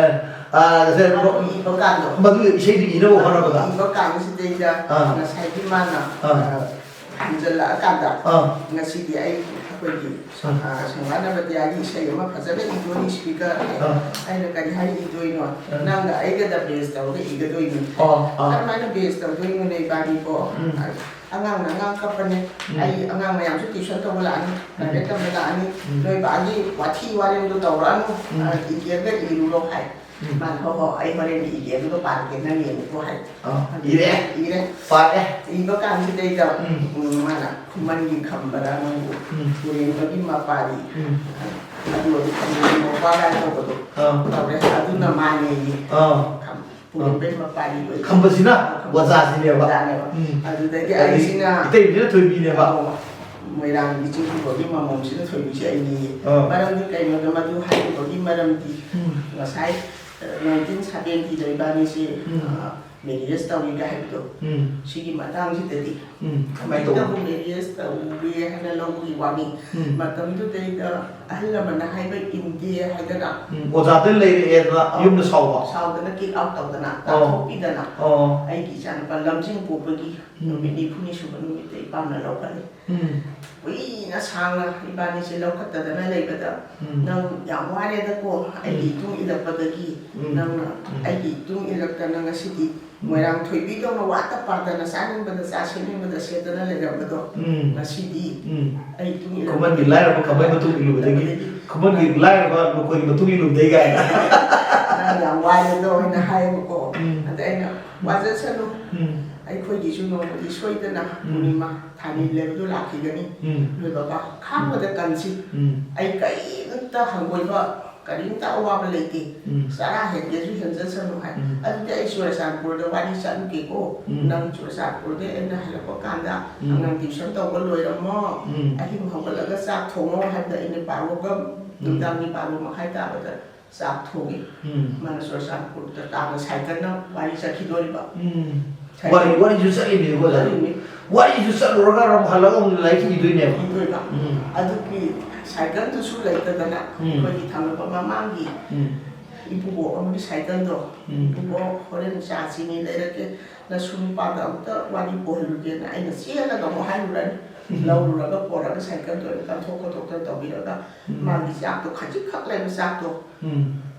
ꯑ, ꯉꯁꯥꯏ ꯃꯗꯨ ꯏꯕ ꯀꯥꯟꯗꯣ꯫ ꯃꯗꯨ ꯏꯁꯩꯗꯨ ꯏꯅꯕ ꯍꯣꯠꯅꯕꯗ꯫ ꯏꯕ ꯀꯥꯟꯁꯤꯗꯩꯗ ꯑꯥ꯫ ꯉꯁꯥꯏꯒꯤ ꯃꯥꯅ, ꯑꯥ꯫ ꯑ, ꯍꯟꯖꯜꯂꯛꯑꯀꯥꯟꯗ ꯑꯥ꯫ ꯉꯁꯤꯗꯤ ꯑꯩ ꯑꯩꯈꯣꯏꯒꯤ, ꯑꯥ꯫ ꯑ, ꯁꯪꯕꯥꯠꯅꯕ ꯑꯇꯤꯌꯥꯒꯤ ꯏꯁꯩ ꯑꯃ ꯐꯖꯅ ꯏꯗꯣꯏꯅꯤ, ꯁ꯭ꯄꯤꯀꯔ꯫ ꯑꯥ꯫ ꯑꯩꯅ ꯀꯔꯤ ꯍꯥꯏꯅ ꯏꯗꯣꯏꯅꯣ? ꯑꯥ꯫ ꯅꯪꯒ ꯑꯩꯒꯗ ꯕꯦꯁ ꯇꯧꯔꯒ ꯏꯒꯗꯣꯏꯅꯤ꯫ ꯑꯣ, ꯑꯥ꯫ ꯀꯔꯝꯍꯥꯏꯅ ꯕꯦꯁ ꯇꯧꯗꯣꯏꯅꯣꯅꯦ ꯏꯕꯥꯅꯤꯕꯣ? ꯎꯝ꯫ ꯑ, ꯑꯉꯥꯡꯅ ꯑꯉꯥꯡ ꯀꯞꯄꯅꯦ꯫ ꯎꯝ꯫ ꯑꯩ ꯑꯉꯥꯡ ꯃꯌꯥꯝꯁꯨ tuition ꯇꯧꯕ ꯂꯥꯛꯑꯅꯤ, ꯎꯝ꯫ Private ꯇꯝꯕ ꯂꯥꯛꯑꯅꯤ꯫ ꯎꯝ꯫ ꯅꯣꯏ ꯕꯥꯒꯤ ꯋꯥꯊꯤ ꯋꯥꯔꯦꯝꯗꯣ ꯇꯧꯔꯛꯑꯅꯨ꯫ ꯎꯝ꯫ ꯑ, ꯏꯒꯦꯜꯗ ꯏꯔꯨꯔꯣ ꯍꯥꯏ꯫ ꯎꯝ꯫ ꯃꯥꯅ, "ꯍꯣ, ꯍꯣ, ꯑꯩ ꯍꯣꯔꯦꯟ ꯏꯒꯦ, ꯑꯗꯨꯒ ꯄꯥꯔꯛꯀꯦ, ꯅꯪ ꯌꯦꯡꯉꯨꯀꯣ" ꯍꯥꯏ꯫ ꯑ, ꯑꯗꯨ ꯏꯔꯦ꯫ ꯏꯔꯦ꯫ ꯄꯥꯔꯦ꯫ ꯏꯕ ꯀꯥꯟꯁꯤꯗꯩꯗ, ꯎꯝ꯫ ꯎꯝ, ꯃꯥꯅ "ꯈꯨꯃꯟꯒꯤ ꯈꯝꯕꯔ ꯅꯪꯕꯨ ꯎꯝ꯫ ꯄꯨꯔꯦꯟꯕꯒꯤ ꯃꯄꯥꯔꯤ"꯫ ꯎꯝ꯫ ꯑꯗꯨ ꯑꯣꯏꯔꯗꯤ ꯈꯝꯕꯒꯤ ꯃꯄꯥ ꯀꯥꯏꯅ ꯇꯧꯕꯗꯣ ꯑ꯫ ꯇꯧꯔꯦ꯫ ꯑꯗꯨꯅ ꯃꯥꯅꯦꯌꯦ꯫ ꯑ꯫ ꯈꯝ-, ꯄꯨꯔꯦꯟꯕꯒꯤ ꯃꯄꯥꯔꯤ ꯑꯣꯏ-, ꯈꯝꯕꯁꯤꯅ ꯑꯣꯖꯥꯁꯤꯅꯦꯕ꯫ ꯑꯣꯖꯥꯅꯦꯕ꯫ ꯎꯝ꯫ ꯑꯗꯨꯗꯒꯤ ꯑꯗꯒꯤ ꯑꯩꯁꯤꯅ ꯏꯇꯩꯁꯤꯅ ꯊꯣꯏꯕꯤꯅꯦꯕ꯫ ꯑꯧ, ꯃꯣꯏꯔꯥꯡꯒꯤ ꯆꯤꯡ ꯄꯨꯕꯒꯤ ꯃꯃꯣꯝꯁꯤꯅ ꯊꯣꯏꯕꯤꯁꯦ ꯑꯩꯅꯦꯌꯦ꯫ ꯑ꯫ ꯃꯔꯝꯗꯤ ꯀꯩꯅꯣꯗ ꯃꯗꯨ ꯍꯥꯏꯔꯤꯕꯒꯤ ꯃꯔꯝꯗꯤ ꯎꯝ꯫ ꯉꯁꯥꯏ, ꯑ, nineteen seventy ꯗ ꯏꯕꯥꯅꯤꯁꯦ, ꯎꯝ꯫ ꯑ, marriage ꯇꯧꯔꯤꯒ ꯍꯥꯏꯕꯗꯣ, ꯎꯝ꯫ ꯁꯤꯒꯤ ꯃꯇꯥꯡꯁꯤꯗꯗꯤ ꯎꯝ꯫ ꯀꯃꯥꯏꯅ ꯍꯧꯖꯤꯛꯇꯕꯨ ꯇꯧꯕ? Marriage ꯇꯧꯔꯦ ꯍꯥꯏꯅ ꯂꯧꯕꯒꯤ ꯋꯥꯅꯤ꯫ ꯎꯝ꯫ ꯃꯇꯝꯗꯨꯗꯩꯗ ꯑꯍꯜ ꯂꯃꯟꯅ ꯍꯥꯏꯕ ꯏꯟꯗꯦ ꯍꯥꯏꯗꯅ ꯎꯝ꯫ ꯑꯣꯖꯥꯗ ꯂꯩꯔꯛꯑꯦꯗꯅ ꯌꯨꯝꯗ ꯁꯥꯎꯕ? ꯁꯥꯎꯗꯅ kick out ꯇꯧꯗꯅ, ꯑꯣ꯫ ꯇꯥꯟꯊꯣꯛꯄꯤꯗꯅ, ꯑꯣ꯫ ꯑꯩꯒꯤ ꯏꯆꯥꯅꯨꯄꯥ ꯂꯝꯖꯤꯡ ꯄꯣꯛꯄꯒꯤ ꯎꯝ꯫ ꯅꯨꯃꯤꯠ ꯅꯤꯐꯨꯅꯤ ꯁꯨꯕ ꯅꯨꯃꯤꯠꯇ ꯏꯄꯥꯝꯅ ꯂꯧꯈꯠꯂꯦ꯫ ꯎꯝ꯫ ꯀꯨꯏꯅ ꯁꯥꯡꯅ ꯏꯕꯥꯅꯤꯁꯦ ꯂꯧꯈꯠꯇꯗꯅ ꯂꯩꯕꯗ, ꯎꯝ꯫ "ꯅꯪ ꯌꯥꯝ ꯋꯥꯔꯦꯗꯀꯣ, ꯑꯩꯒꯤ ꯎꯝ꯫ ꯏꯇꯨꯡ ꯏꯜꯂꯛꯄꯗꯒꯤ ꯎꯝ꯫ ꯅꯪꯅ ꯎꯝ꯫ ꯑꯩꯒꯤ ꯏꯇꯨꯡ ꯏꯜꯂꯛꯇꯅ ꯉꯁꯤꯗꯤ ꯎꯝ꯫ ꯃꯣꯏꯔꯥꯡ ꯊꯣꯏꯕꯤꯗꯧꯅ ꯋꯥꯠꯇ ꯄꯥꯗꯅ ꯆꯥꯅꯤꯡꯕꯗ ꯆꯥ, ꯁꯦꯠꯅꯤꯡꯕꯗ ꯁꯦꯠꯇꯅ ꯂꯩꯔꯝꯕꯗꯣ ꯎꯝ꯫ ꯉꯁꯤꯗꯤ ꯎꯝ꯫ ꯑꯩ ꯏꯇꯨꯡ ꯏꯜꯂꯛꯄꯗꯒꯤ ꯈꯨꯃꯟꯒꯤ ꯂꯥꯏꯔꯕ ꯈꯝꯕꯩ ꯃꯇꯨꯡ ꯏꯜꯂꯨꯕꯗꯒꯤ, ꯑꯗꯒꯤ ꯈꯨꯃꯟꯒꯤ ꯂꯥꯏꯔꯕ ꯃꯈꯣꯏꯒꯤ ꯃꯇꯨꯡ ꯏꯜꯂꯨꯕꯗꯒꯤ" ꯀꯥꯏꯅ꯫ "ꯅꯪ ꯌꯥꯝ ꯋꯥꯔꯦꯗꯣ" ꯍꯥꯏꯅ ꯍꯥꯏꯌꯦꯕꯀꯣ꯫ ꯎꯝ꯫ ꯑꯗ ꯑꯩꯅ, "ꯋꯥꯖꯁꯅꯨ, ꯎꯝ꯫ ꯑꯩꯈꯣꯏꯒꯤꯁꯨ ꯅꯣꯡꯃꯗꯤ ꯁꯣꯏꯗꯅ ꯎꯝ꯫ ꯄꯨꯔꯅꯤꯃꯥ ꯊꯥꯅꯤꯜꯂꯦꯕꯗꯨ ꯂꯥꯛꯈꯤꯒꯅꯤ꯫ ꯎꯝ꯫ ꯅꯣꯏ ꯕꯕꯥ ꯈꯥꯡꯕꯗ ꯀꯟꯁꯤ꯫ ꯎꯝ꯫ ꯑꯩ ꯀꯔꯤꯝꯇ ꯍꯪꯒꯣꯏꯕ, ꯀꯔꯤꯝꯇ ꯑꯋꯥꯕ ꯂꯩꯇꯦ꯫ ꯎꯝ꯫ ꯆꯔꯥ ꯍꯦꯟꯒꯦꯁꯨ ꯍꯦꯟꯖꯁꯅꯨ" ꯍꯥꯏ꯫ ꯎꯝ꯫ "ꯑꯗꯨꯗꯤ ꯑꯩ ꯆꯨꯔꯆꯥꯟꯄꯨꯔꯗ ꯋꯥꯔꯤ ꯆꯠꯂꯨꯒꯦꯀꯣ꯫ ꯎꯝ꯫ ꯅꯪ ꯆꯨꯔꯆꯥꯟꯄꯨꯔꯗꯩ ꯑꯩꯅ ꯍꯜꯂꯛꯄ ꯀꯥꯟꯗ ꯎꯝ꯫ ꯑꯉꯥꯡ tuition ꯇꯧꯕ ꯂꯣꯏꯔꯝꯃꯣ꯫ ꯎꯝ꯫ ꯑꯍꯤꯡ ꯍꯧꯒꯠꯂꯒ ꯆꯥꯛ ꯊꯣꯡꯉꯣ" ꯍꯥꯏꯕꯗ ꯑꯩꯅ ꯕꯥꯔꯣꯒ, ꯎꯝ꯫ ꯅꯨꯡꯗꯥꯡꯒꯤ ꯕꯥꯔꯣ ꯃꯈꯥꯏ ꯇꯥꯕꯗ ꯆꯥꯛ ꯊꯣꯡꯉꯤ꯫ ꯎꯝ꯫ ꯃꯥꯅ ꯆꯨꯔꯆꯥꯟꯄꯨꯔꯗ ꯇꯥꯕ ꯁꯥꯏꯀꯜꯅ ꯋꯥꯔꯤ ꯆꯠꯈꯤꯗꯣꯔꯤꯕ꯫ ꯎꯝ꯫ ꯁꯥꯏꯀꯜ ꯋꯥꯔꯤ, ꯋꯥꯔꯤꯁꯨ ꯆꯠꯂꯤꯅꯦꯀꯣ, ꯑꯣꯖꯥ? ꯆꯠꯂꯤꯅꯤ꯫ ꯋꯥꯔꯤꯁꯨ ꯆꯠꯂꯨꯔꯒ ꯑꯃꯨꯛ ꯍꯜꯂꯒ ꯑꯃꯨꯛ ꯂꯥꯏꯔꯤꯛ ꯏꯗꯣꯏꯅꯦꯕ꯫ ꯏꯗꯣꯏꯕ꯫ ꯎꯝ꯫ ꯑꯗꯨꯒꯤ ꯁꯥꯏꯀꯜꯗꯨꯁꯨ ꯂꯩꯇꯗꯅ ꯎꯝ꯫ ꯑꯩꯈꯣꯏꯒꯤ ꯊꯪꯅꯕ ꯃꯃꯥꯡꯒꯤ ꯎꯝ꯫ ꯏꯄꯨꯕꯣꯛ ꯑꯃꯒꯤ ꯁꯥꯏꯀꯜꯗꯣ, ꯎꯝ꯫ "ꯏꯄꯨꯕꯣꯛ, ꯍꯣꯔꯦꯟ ꯆꯥ ꯆꯤꯅꯤ ꯂꯩꯔꯛꯀꯦ, ꯅꯁꯨ ꯅꯨꯄꯥꯗ ꯑꯃꯨꯛꯇ ꯋꯥꯔꯤ ꯄꯨꯍꯜꯂꯨꯒꯦꯅ" ꯑꯩꯅ ꯆꯦꯜꯂꯒ ꯑꯃꯨꯛ ꯍꯥꯏꯔꯨꯔꯅꯤ꯫ ꯎꯝ꯫ ꯂꯧꯔꯨꯔꯒ ꯄꯣꯔꯛꯑꯒ ꯁꯥꯏꯀꯜꯗꯣ ꯑꯩꯅ ꯀꯟꯊꯣꯛ ꯈꯣꯠꯇꯣꯛꯇꯅ ꯇꯧꯕꯤꯔꯒ ꯎꯝ꯫ ꯃꯥꯒꯤ ꯆꯥꯛꯇꯣ ꯈꯖꯤꯛꯈꯛ ꯂꯩꯕ ꯆꯥꯛꯇꯣ ꯎꯝ꯫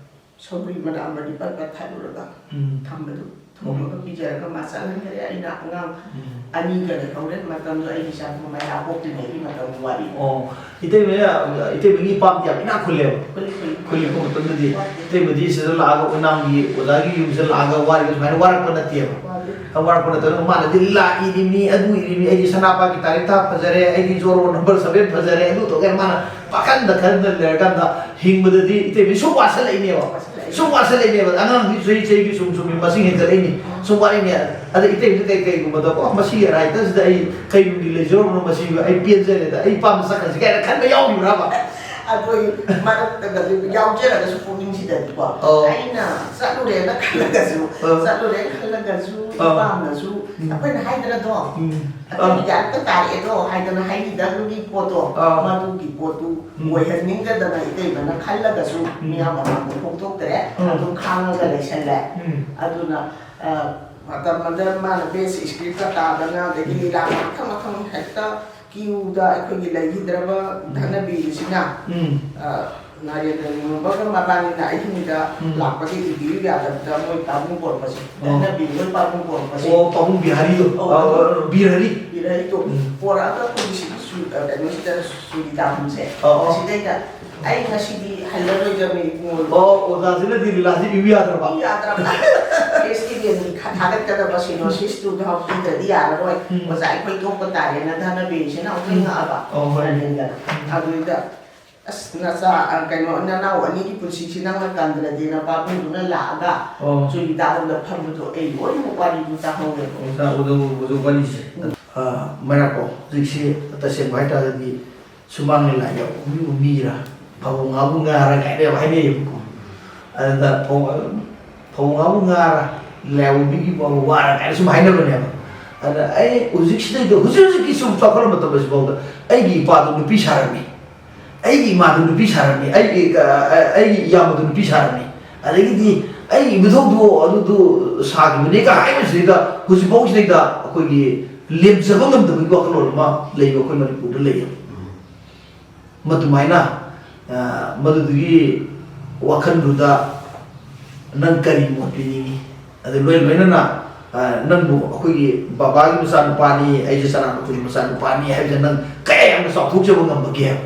ꯁꯧꯒ꯭ꯔꯤ ꯃꯅꯥ ꯑꯃꯅꯤ ꯄꯠ ꯄꯠ ꯊꯥꯠꯂꯨꯔꯒ ꯎꯝ꯫ ꯊꯝꯕꯗꯨ ꯑꯃꯒ ꯄꯤꯖꯔꯒ ꯃꯥ ꯆꯠꯍꯟꯈ꯭ꯔꯦ꯫ ꯑꯩꯅ ꯑꯉꯥꯡ ꯎꯝ꯫ ꯑꯅꯤꯒ ꯂꯩꯍꯧꯔꯦ꯫ ꯃꯇꯝꯗꯣ ꯑꯩꯒꯤ ꯏꯆꯥ ꯅꯨꯄꯥ ꯃꯩꯔꯥ ꯄꯣꯛꯇ꯭ꯔꯤꯉꯩꯒꯤ ꯃꯇꯝꯒꯤ ꯋꯥꯔꯤ꯫ ꯑꯣ, ꯏꯇꯩꯃ, ꯏꯇꯩꯃꯒꯤ ꯏꯄꯥꯝꯗꯤ ꯌꯥꯝ ꯏꯅꯥꯛ ꯈꯨꯜꯂꯦꯕ꯫ ꯈꯨꯜꯂꯤ, ꯈꯨꯜꯂꯤ꯫ ꯈꯨꯜꯂꯤ ꯄꯣꯛꯄ ꯃꯇꯝꯗꯗꯤ ꯏꯇꯩꯃꯗꯤ ꯁꯤꯗ ꯂꯥꯛꯑꯒ ꯑꯣꯏꯅꯥꯝꯒꯤ ꯑꯣꯖꯥꯒꯤ ꯌꯨꯝꯁꯤꯗ ꯂꯥꯛꯑꯒ ꯋꯥꯔꯤꯕ ꯁꯨꯃꯥꯏꯅ ꯋꯥꯔꯛꯄ ꯅꯠꯇꯦꯕ꯫ ꯋꯥꯔꯤ꯫ ꯋꯥꯔꯛꯄ ꯅꯠꯇꯕꯅ ꯃꯥꯅꯗꯤ ꯂꯥꯛꯏꯔꯤꯅꯤ, ꯑꯗꯨ ꯏꯔꯤꯅꯤ, ꯑꯩꯒꯤ ꯁꯅꯥꯄꯥꯒꯤ ꯇꯥꯔꯤꯛ ꯊꯥ ꯐꯖꯔꯦ, ꯑꯩꯒꯤ ꯖꯣꯔꯣ ꯅꯝꯕꯔ ꯁꯚꯦꯟ ꯐꯖꯔꯦ, ꯑꯗꯨ ꯇꯧꯒꯦ ꯃꯥꯅ ꯄꯥꯈꯟꯗ ꯈꯟꯗ ꯂꯩꯔꯀꯥꯟꯗ ꯍꯤꯡꯕꯗꯗꯤ ꯏꯇꯩꯃ ꯁꯨꯝ ꯋꯥꯁꯜꯂꯛꯏꯅꯦꯕ꯫ ꯁꯨꯝ ꯋꯥꯁꯜꯂꯛꯏꯅꯦꯕ꯫ ꯑꯉꯥꯡꯗꯤ ꯆꯍꯤ ꯆꯍꯤꯒꯤ ꯁꯨꯝ ꯁꯨꯝ ꯃꯁꯤꯡ ꯍꯦꯟꯒꯠꯂꯛꯏꯅꯤ꯫ ꯁꯨꯝ ꯋꯥꯔꯛꯏꯅꯦ꯫ ꯑꯗ ꯏꯇꯩꯃꯗ ꯀꯩ ꯀꯩꯒꯨꯝꯕꯗꯀꯣ ꯃꯁꯤꯒꯤ ꯔꯥꯏꯇꯔꯁꯤꯗ ꯑꯩ ꯀꯩ ꯅꯨꯡꯒꯤ ꯂꯩꯖꯔꯝꯕꯅꯣ, ꯃꯁꯤꯒ ꯑꯩ ꯄꯦꯟꯖꯔꯦꯗ, ꯑꯩ ꯄꯥꯝꯅ ꯆꯠꯈ꯭ꯔꯁꯤ ꯀꯥꯏꯅ ꯈꯟꯕ ꯌꯥꯎꯈꯤꯕ꯭ꯔꯕ? ꯑꯩꯈꯣꯏ ꯃꯔꯛꯇꯒ ꯌꯥꯎꯖꯔꯒꯁꯨ ꯄꯨꯛꯅꯤꯡꯁꯤꯗꯗꯤꯀꯣ꯫ ꯑꯣ꯫ ꯑꯩꯅ ꯆꯠꯂꯨꯔꯦꯅ ꯈꯜꯂꯒꯁꯨ, ꯑꯣ꯫ ꯆꯠꯂꯨꯔꯦ ꯈꯜꯂꯒꯁꯨ ꯑꯣ꯫ ꯏꯄꯥꯝꯅꯁꯨ ꯎꯝ꯫ ꯑꯩꯈꯣꯏꯅ ꯍꯥꯏꯗ꯭ꯔꯗꯣ, ꯎꯝ꯫ ꯑꯩꯈꯣꯏꯒꯤ ꯑꯣ꯫ ꯌꯥꯔꯛꯇ ꯇꯥꯔꯛꯑꯦꯗꯣ ꯍꯥꯏꯗꯅ ꯍꯥꯏꯈꯤꯗꯕꯒꯤ ꯄꯣꯠꯇꯣ, ꯑꯣ꯫ ꯃꯗꯨꯒꯤ ꯄꯣꯠꯇꯨ ꯎꯝ꯫ ꯑꯣꯏꯍꯟꯅꯤꯡꯗꯗꯅ ꯏꯇꯩꯃꯅ ꯈꯜꯂꯒꯁꯨ ꯎꯝ꯫ ꯃꯤꯌꯥꯝ ꯃꯃꯥꯡꯗ ꯐꯣꯡꯗꯣꯛꯇ꯭ꯔꯦ꯫ ꯎꯝ꯫ ꯑꯗꯨꯝ ꯈꯥꯡꯉꯒ ꯂꯩꯁꯜꯂꯦ꯫ ꯎꯝ꯫ ꯑꯗꯨꯅ, ꯑ, ꯃꯇꯝ ꯑꯃꯗ ꯃꯥꯅ ꯕꯦꯁ ꯁ꯭ꯀ꯭ꯔꯤꯞꯀ ꯇꯥꯗꯅ, ꯑꯗꯒꯤ ꯎꯝ꯫ ꯂꯤꯂꯥ ꯃꯈꯜ ꯃꯈꯜ ꯍꯦꯛꯇ ꯀ꯭ꯌꯨꯗ ꯑꯩꯈꯣꯏꯒꯤ ꯂꯩꯈꯤꯗ꯭ꯔꯕ ꯎꯝ꯫ ꯙꯅꯕꯤꯔꯤꯁꯤꯅ, ꯎꯝ꯫ ꯑ, ꯅꯔꯦꯟꯗ꯭ꯔ ꯅꯤꯉꯣꯝꯕꯒ ꯃꯕꯥꯅꯤꯅ ꯑꯍꯤꯡꯗ ꯎꯝ꯫ ꯂꯥꯛꯄꯒꯤ ꯏꯕꯤꯌꯨ ꯌꯥꯗꯕꯗ ꯃꯣꯏ ꯄꯥꯕꯨꯡ ꯄꯣꯔꯛꯄꯁꯦ, ꯑꯣ꯫ ꯙꯅꯕꯤꯔꯤ ꯃꯣꯏ ꯄꯥꯕꯨꯡ ꯄꯣꯔꯛꯄꯁꯦ꯫ ꯑꯣ, ꯄꯥꯕꯨꯡ ꯕꯤꯍꯥꯔꯤꯗꯣ꯫ ꯑꯧ, ꯑ, ꯑꯗꯨ ꯕꯤꯔꯍꯔꯤ꯫ ꯕꯤꯔꯍꯔꯤꯗꯣ ꯎꯝ꯫ ꯄꯣꯔꯛꯑꯒ ꯑꯩꯈꯣꯏꯒꯤ ꯁꯤꯒꯤ ꯁꯨ-, ꯑ, ꯀꯩꯅꯣꯁꯤꯗ ꯁꯨꯔꯤꯗꯥꯝꯁꯦ, ꯑꯧ, ꯑꯧ꯫ ꯑꯁꯤꯗꯩꯗ ꯑꯩ ꯉꯁꯤꯗꯤ ꯍꯜꯂꯔꯣꯏꯗꯕꯅꯤ ꯏꯕꯨꯡꯉꯣ꯫ ꯑꯣ, ꯑꯣꯖꯥꯁꯤꯅꯗꯤ ꯂꯤꯂꯥꯁꯤ ꯏꯕ ꯌꯥꯗ꯭ꯔꯕ? ꯏꯕ ꯌꯥꯗ꯭ꯔꯕ꯫ ꯐꯦꯁꯇꯤꯚꯦꯜꯒꯤ ꯈ-, ꯊꯥꯒꯠꯀꯗꯕ ꯁꯤꯅꯣꯁꯤꯁꯇꯨ ꯄꯤꯗ꯭ꯔꯗꯤ ꯌꯥꯔꯔꯣꯏ꯫ ꯎꯝ꯫ ꯑꯣꯖꯥ, ꯑꯩꯈꯣꯏ ꯊꯣꯛꯄ ꯇꯥꯔꯦꯅ ꯙꯅꯕꯤꯔꯤꯁꯤꯅ ꯑꯃꯨꯛ ꯎꯝ꯫ ꯅꯤꯡꯉꯛꯑꯕ꯫ ꯑꯣ, ꯍꯣꯏ꯫ ꯅꯔꯦꯟꯗ꯭ꯔꯅ꯫ ꯎꯝ꯫ ꯑꯗꯨꯗ, "ꯑꯁ, ꯅꯆꯥ, ꯑ, ꯀꯩꯅꯣ, ꯅꯅꯥꯎ ꯑꯅꯤꯒꯤ ꯄꯨꯟꯁꯤꯁꯤ ꯅꯪꯅ ꯀꯟꯗ꯭ꯔꯗꯤꯅ" ꯄꯥꯕꯨꯡꯗꯨꯅ ꯂꯥꯛꯑꯒ ꯑꯣ꯫ ꯆꯨꯔꯤꯗꯥꯔꯣꯝꯗ ꯐꯝꯕꯗꯣ ꯑꯩ ꯂꯣꯏꯅꯃꯛ ꯋꯥꯔꯤꯗꯨ ꯇꯥꯍꯧꯔꯦꯕ꯫ ꯑꯣꯖꯥ ꯎꯗꯧꯕꯁꯨ ꯋꯥꯔꯤꯁꯦ꯫ ꯎꯝ꯫ ꯑ, ꯃꯩꯔꯥꯀꯣ, ꯍꯧꯖꯤꯛꯁꯤ ꯇꯁꯦꯡꯕ ꯍꯥꯏꯇꯥꯔꯒꯗꯤ ꯁꯨꯃꯥꯡ ꯂꯤꯂꯥ ꯌꯥꯎꯕ ꯃꯤꯕꯨ ꯃꯤꯔꯥ, ꯐꯧ ꯉꯥꯕꯨ ꯉꯥꯔꯥ ꯀꯥꯏꯅ ꯌꯥꯝ ꯍꯥꯏꯅꯩꯌꯦꯕꯀꯣ꯫ ꯑꯗꯨꯗ ꯐꯧ, ꯐꯧ ꯉꯥꯕꯨ ꯉꯥꯔꯥ, ꯂꯤꯂꯥ ꯌꯥꯎꯕ ꯃꯤꯒꯤ ꯐꯧ ꯋꯥꯔꯥ ꯀꯥꯏꯅ ꯁꯨꯝ ꯍꯥꯏꯅꯕꯅꯦꯕ꯫ ꯑꯗ ꯑꯩ ꯍꯧꯖꯤꯛꯁꯤꯗꯩꯗ, ꯍꯧꯖꯤꯛ ꯍꯧꯖꯤꯛꯀꯤ ꯁꯨꯝ ꯆꯥꯎꯈꯠꯂꯛꯄ ꯃꯇꯝ ꯑꯁꯤꯐꯥꯎꯗ ꯑꯩꯒꯤ ꯏꯄꯥꯗꯨ ꯅꯨꯄꯤ ꯁꯥꯔꯝꯃꯤ, ꯑꯩꯒꯤ ꯏꯃꯥꯗꯨ ꯅꯨꯄꯤ ꯁꯥꯔꯝꯃꯤ, ꯑꯩꯒꯤ, ꯑ, ꯑ, ꯑꯩꯒꯤ ꯏꯌꯥꯝꯕꯗꯨ ꯅꯨꯄꯤ ꯁꯥꯔꯝꯃꯤ, ꯑꯗꯒꯤꯗꯤ ꯑꯩꯒꯤ ꯏꯕꯨꯙꯧꯗꯨ ꯑꯗꯨꯗꯨ ꯁꯥꯈꯤꯕꯅꯤꯒ ꯍꯥꯏꯕꯁꯤꯗꯩꯗ ꯍꯧꯖꯤꯛꯐꯥꯎꯁꯤꯗꯩꯗ ꯑꯩꯈꯣꯏꯒꯤ ꯂꯦꯝꯖꯕ ꯉꯝꯗꯕꯒꯤ ꯋꯥꯈꯜꯂꯣꯟ ꯑꯃ ꯂꯩꯕ ꯑꯩꯈꯣꯏ ꯃꯅꯤꯄꯨꯔꯗ ꯂꯩꯌꯦꯕ꯫ ꯃꯗꯨꯃꯥꯏꯅ, ꯑ, ꯃꯗꯨꯗꯨꯒꯤ ꯋꯥꯈꯜꯗꯨꯗ ꯅꯪ ꯀꯔꯤ ꯃꯣꯠ ꯄꯤꯅꯤꯡꯉꯤ? ꯑꯗꯨ ꯂꯣꯏ ꯂꯣꯏꯅꯅ, ꯑ, ꯅꯪꯕꯨ ꯑꯩꯈꯣꯏꯒꯤ ꯕꯕꯥꯒꯤ ꯃꯆꯥꯅꯨꯄꯥꯅꯤ, ꯑꯩꯁꯦ ꯆꯅꯥꯝ ꯃꯈꯣꯏꯒꯤ ꯃꯆꯥꯅꯨꯄꯥꯅꯤ ꯍꯥꯏꯕꯁꯦ ꯅꯪ ꯀꯌꯥ ꯌꯥꯝꯅ ꯆꯥꯎꯊꯣꯛꯆꯕ ꯉꯝꯕꯒꯦ ꯍꯥꯏꯕ?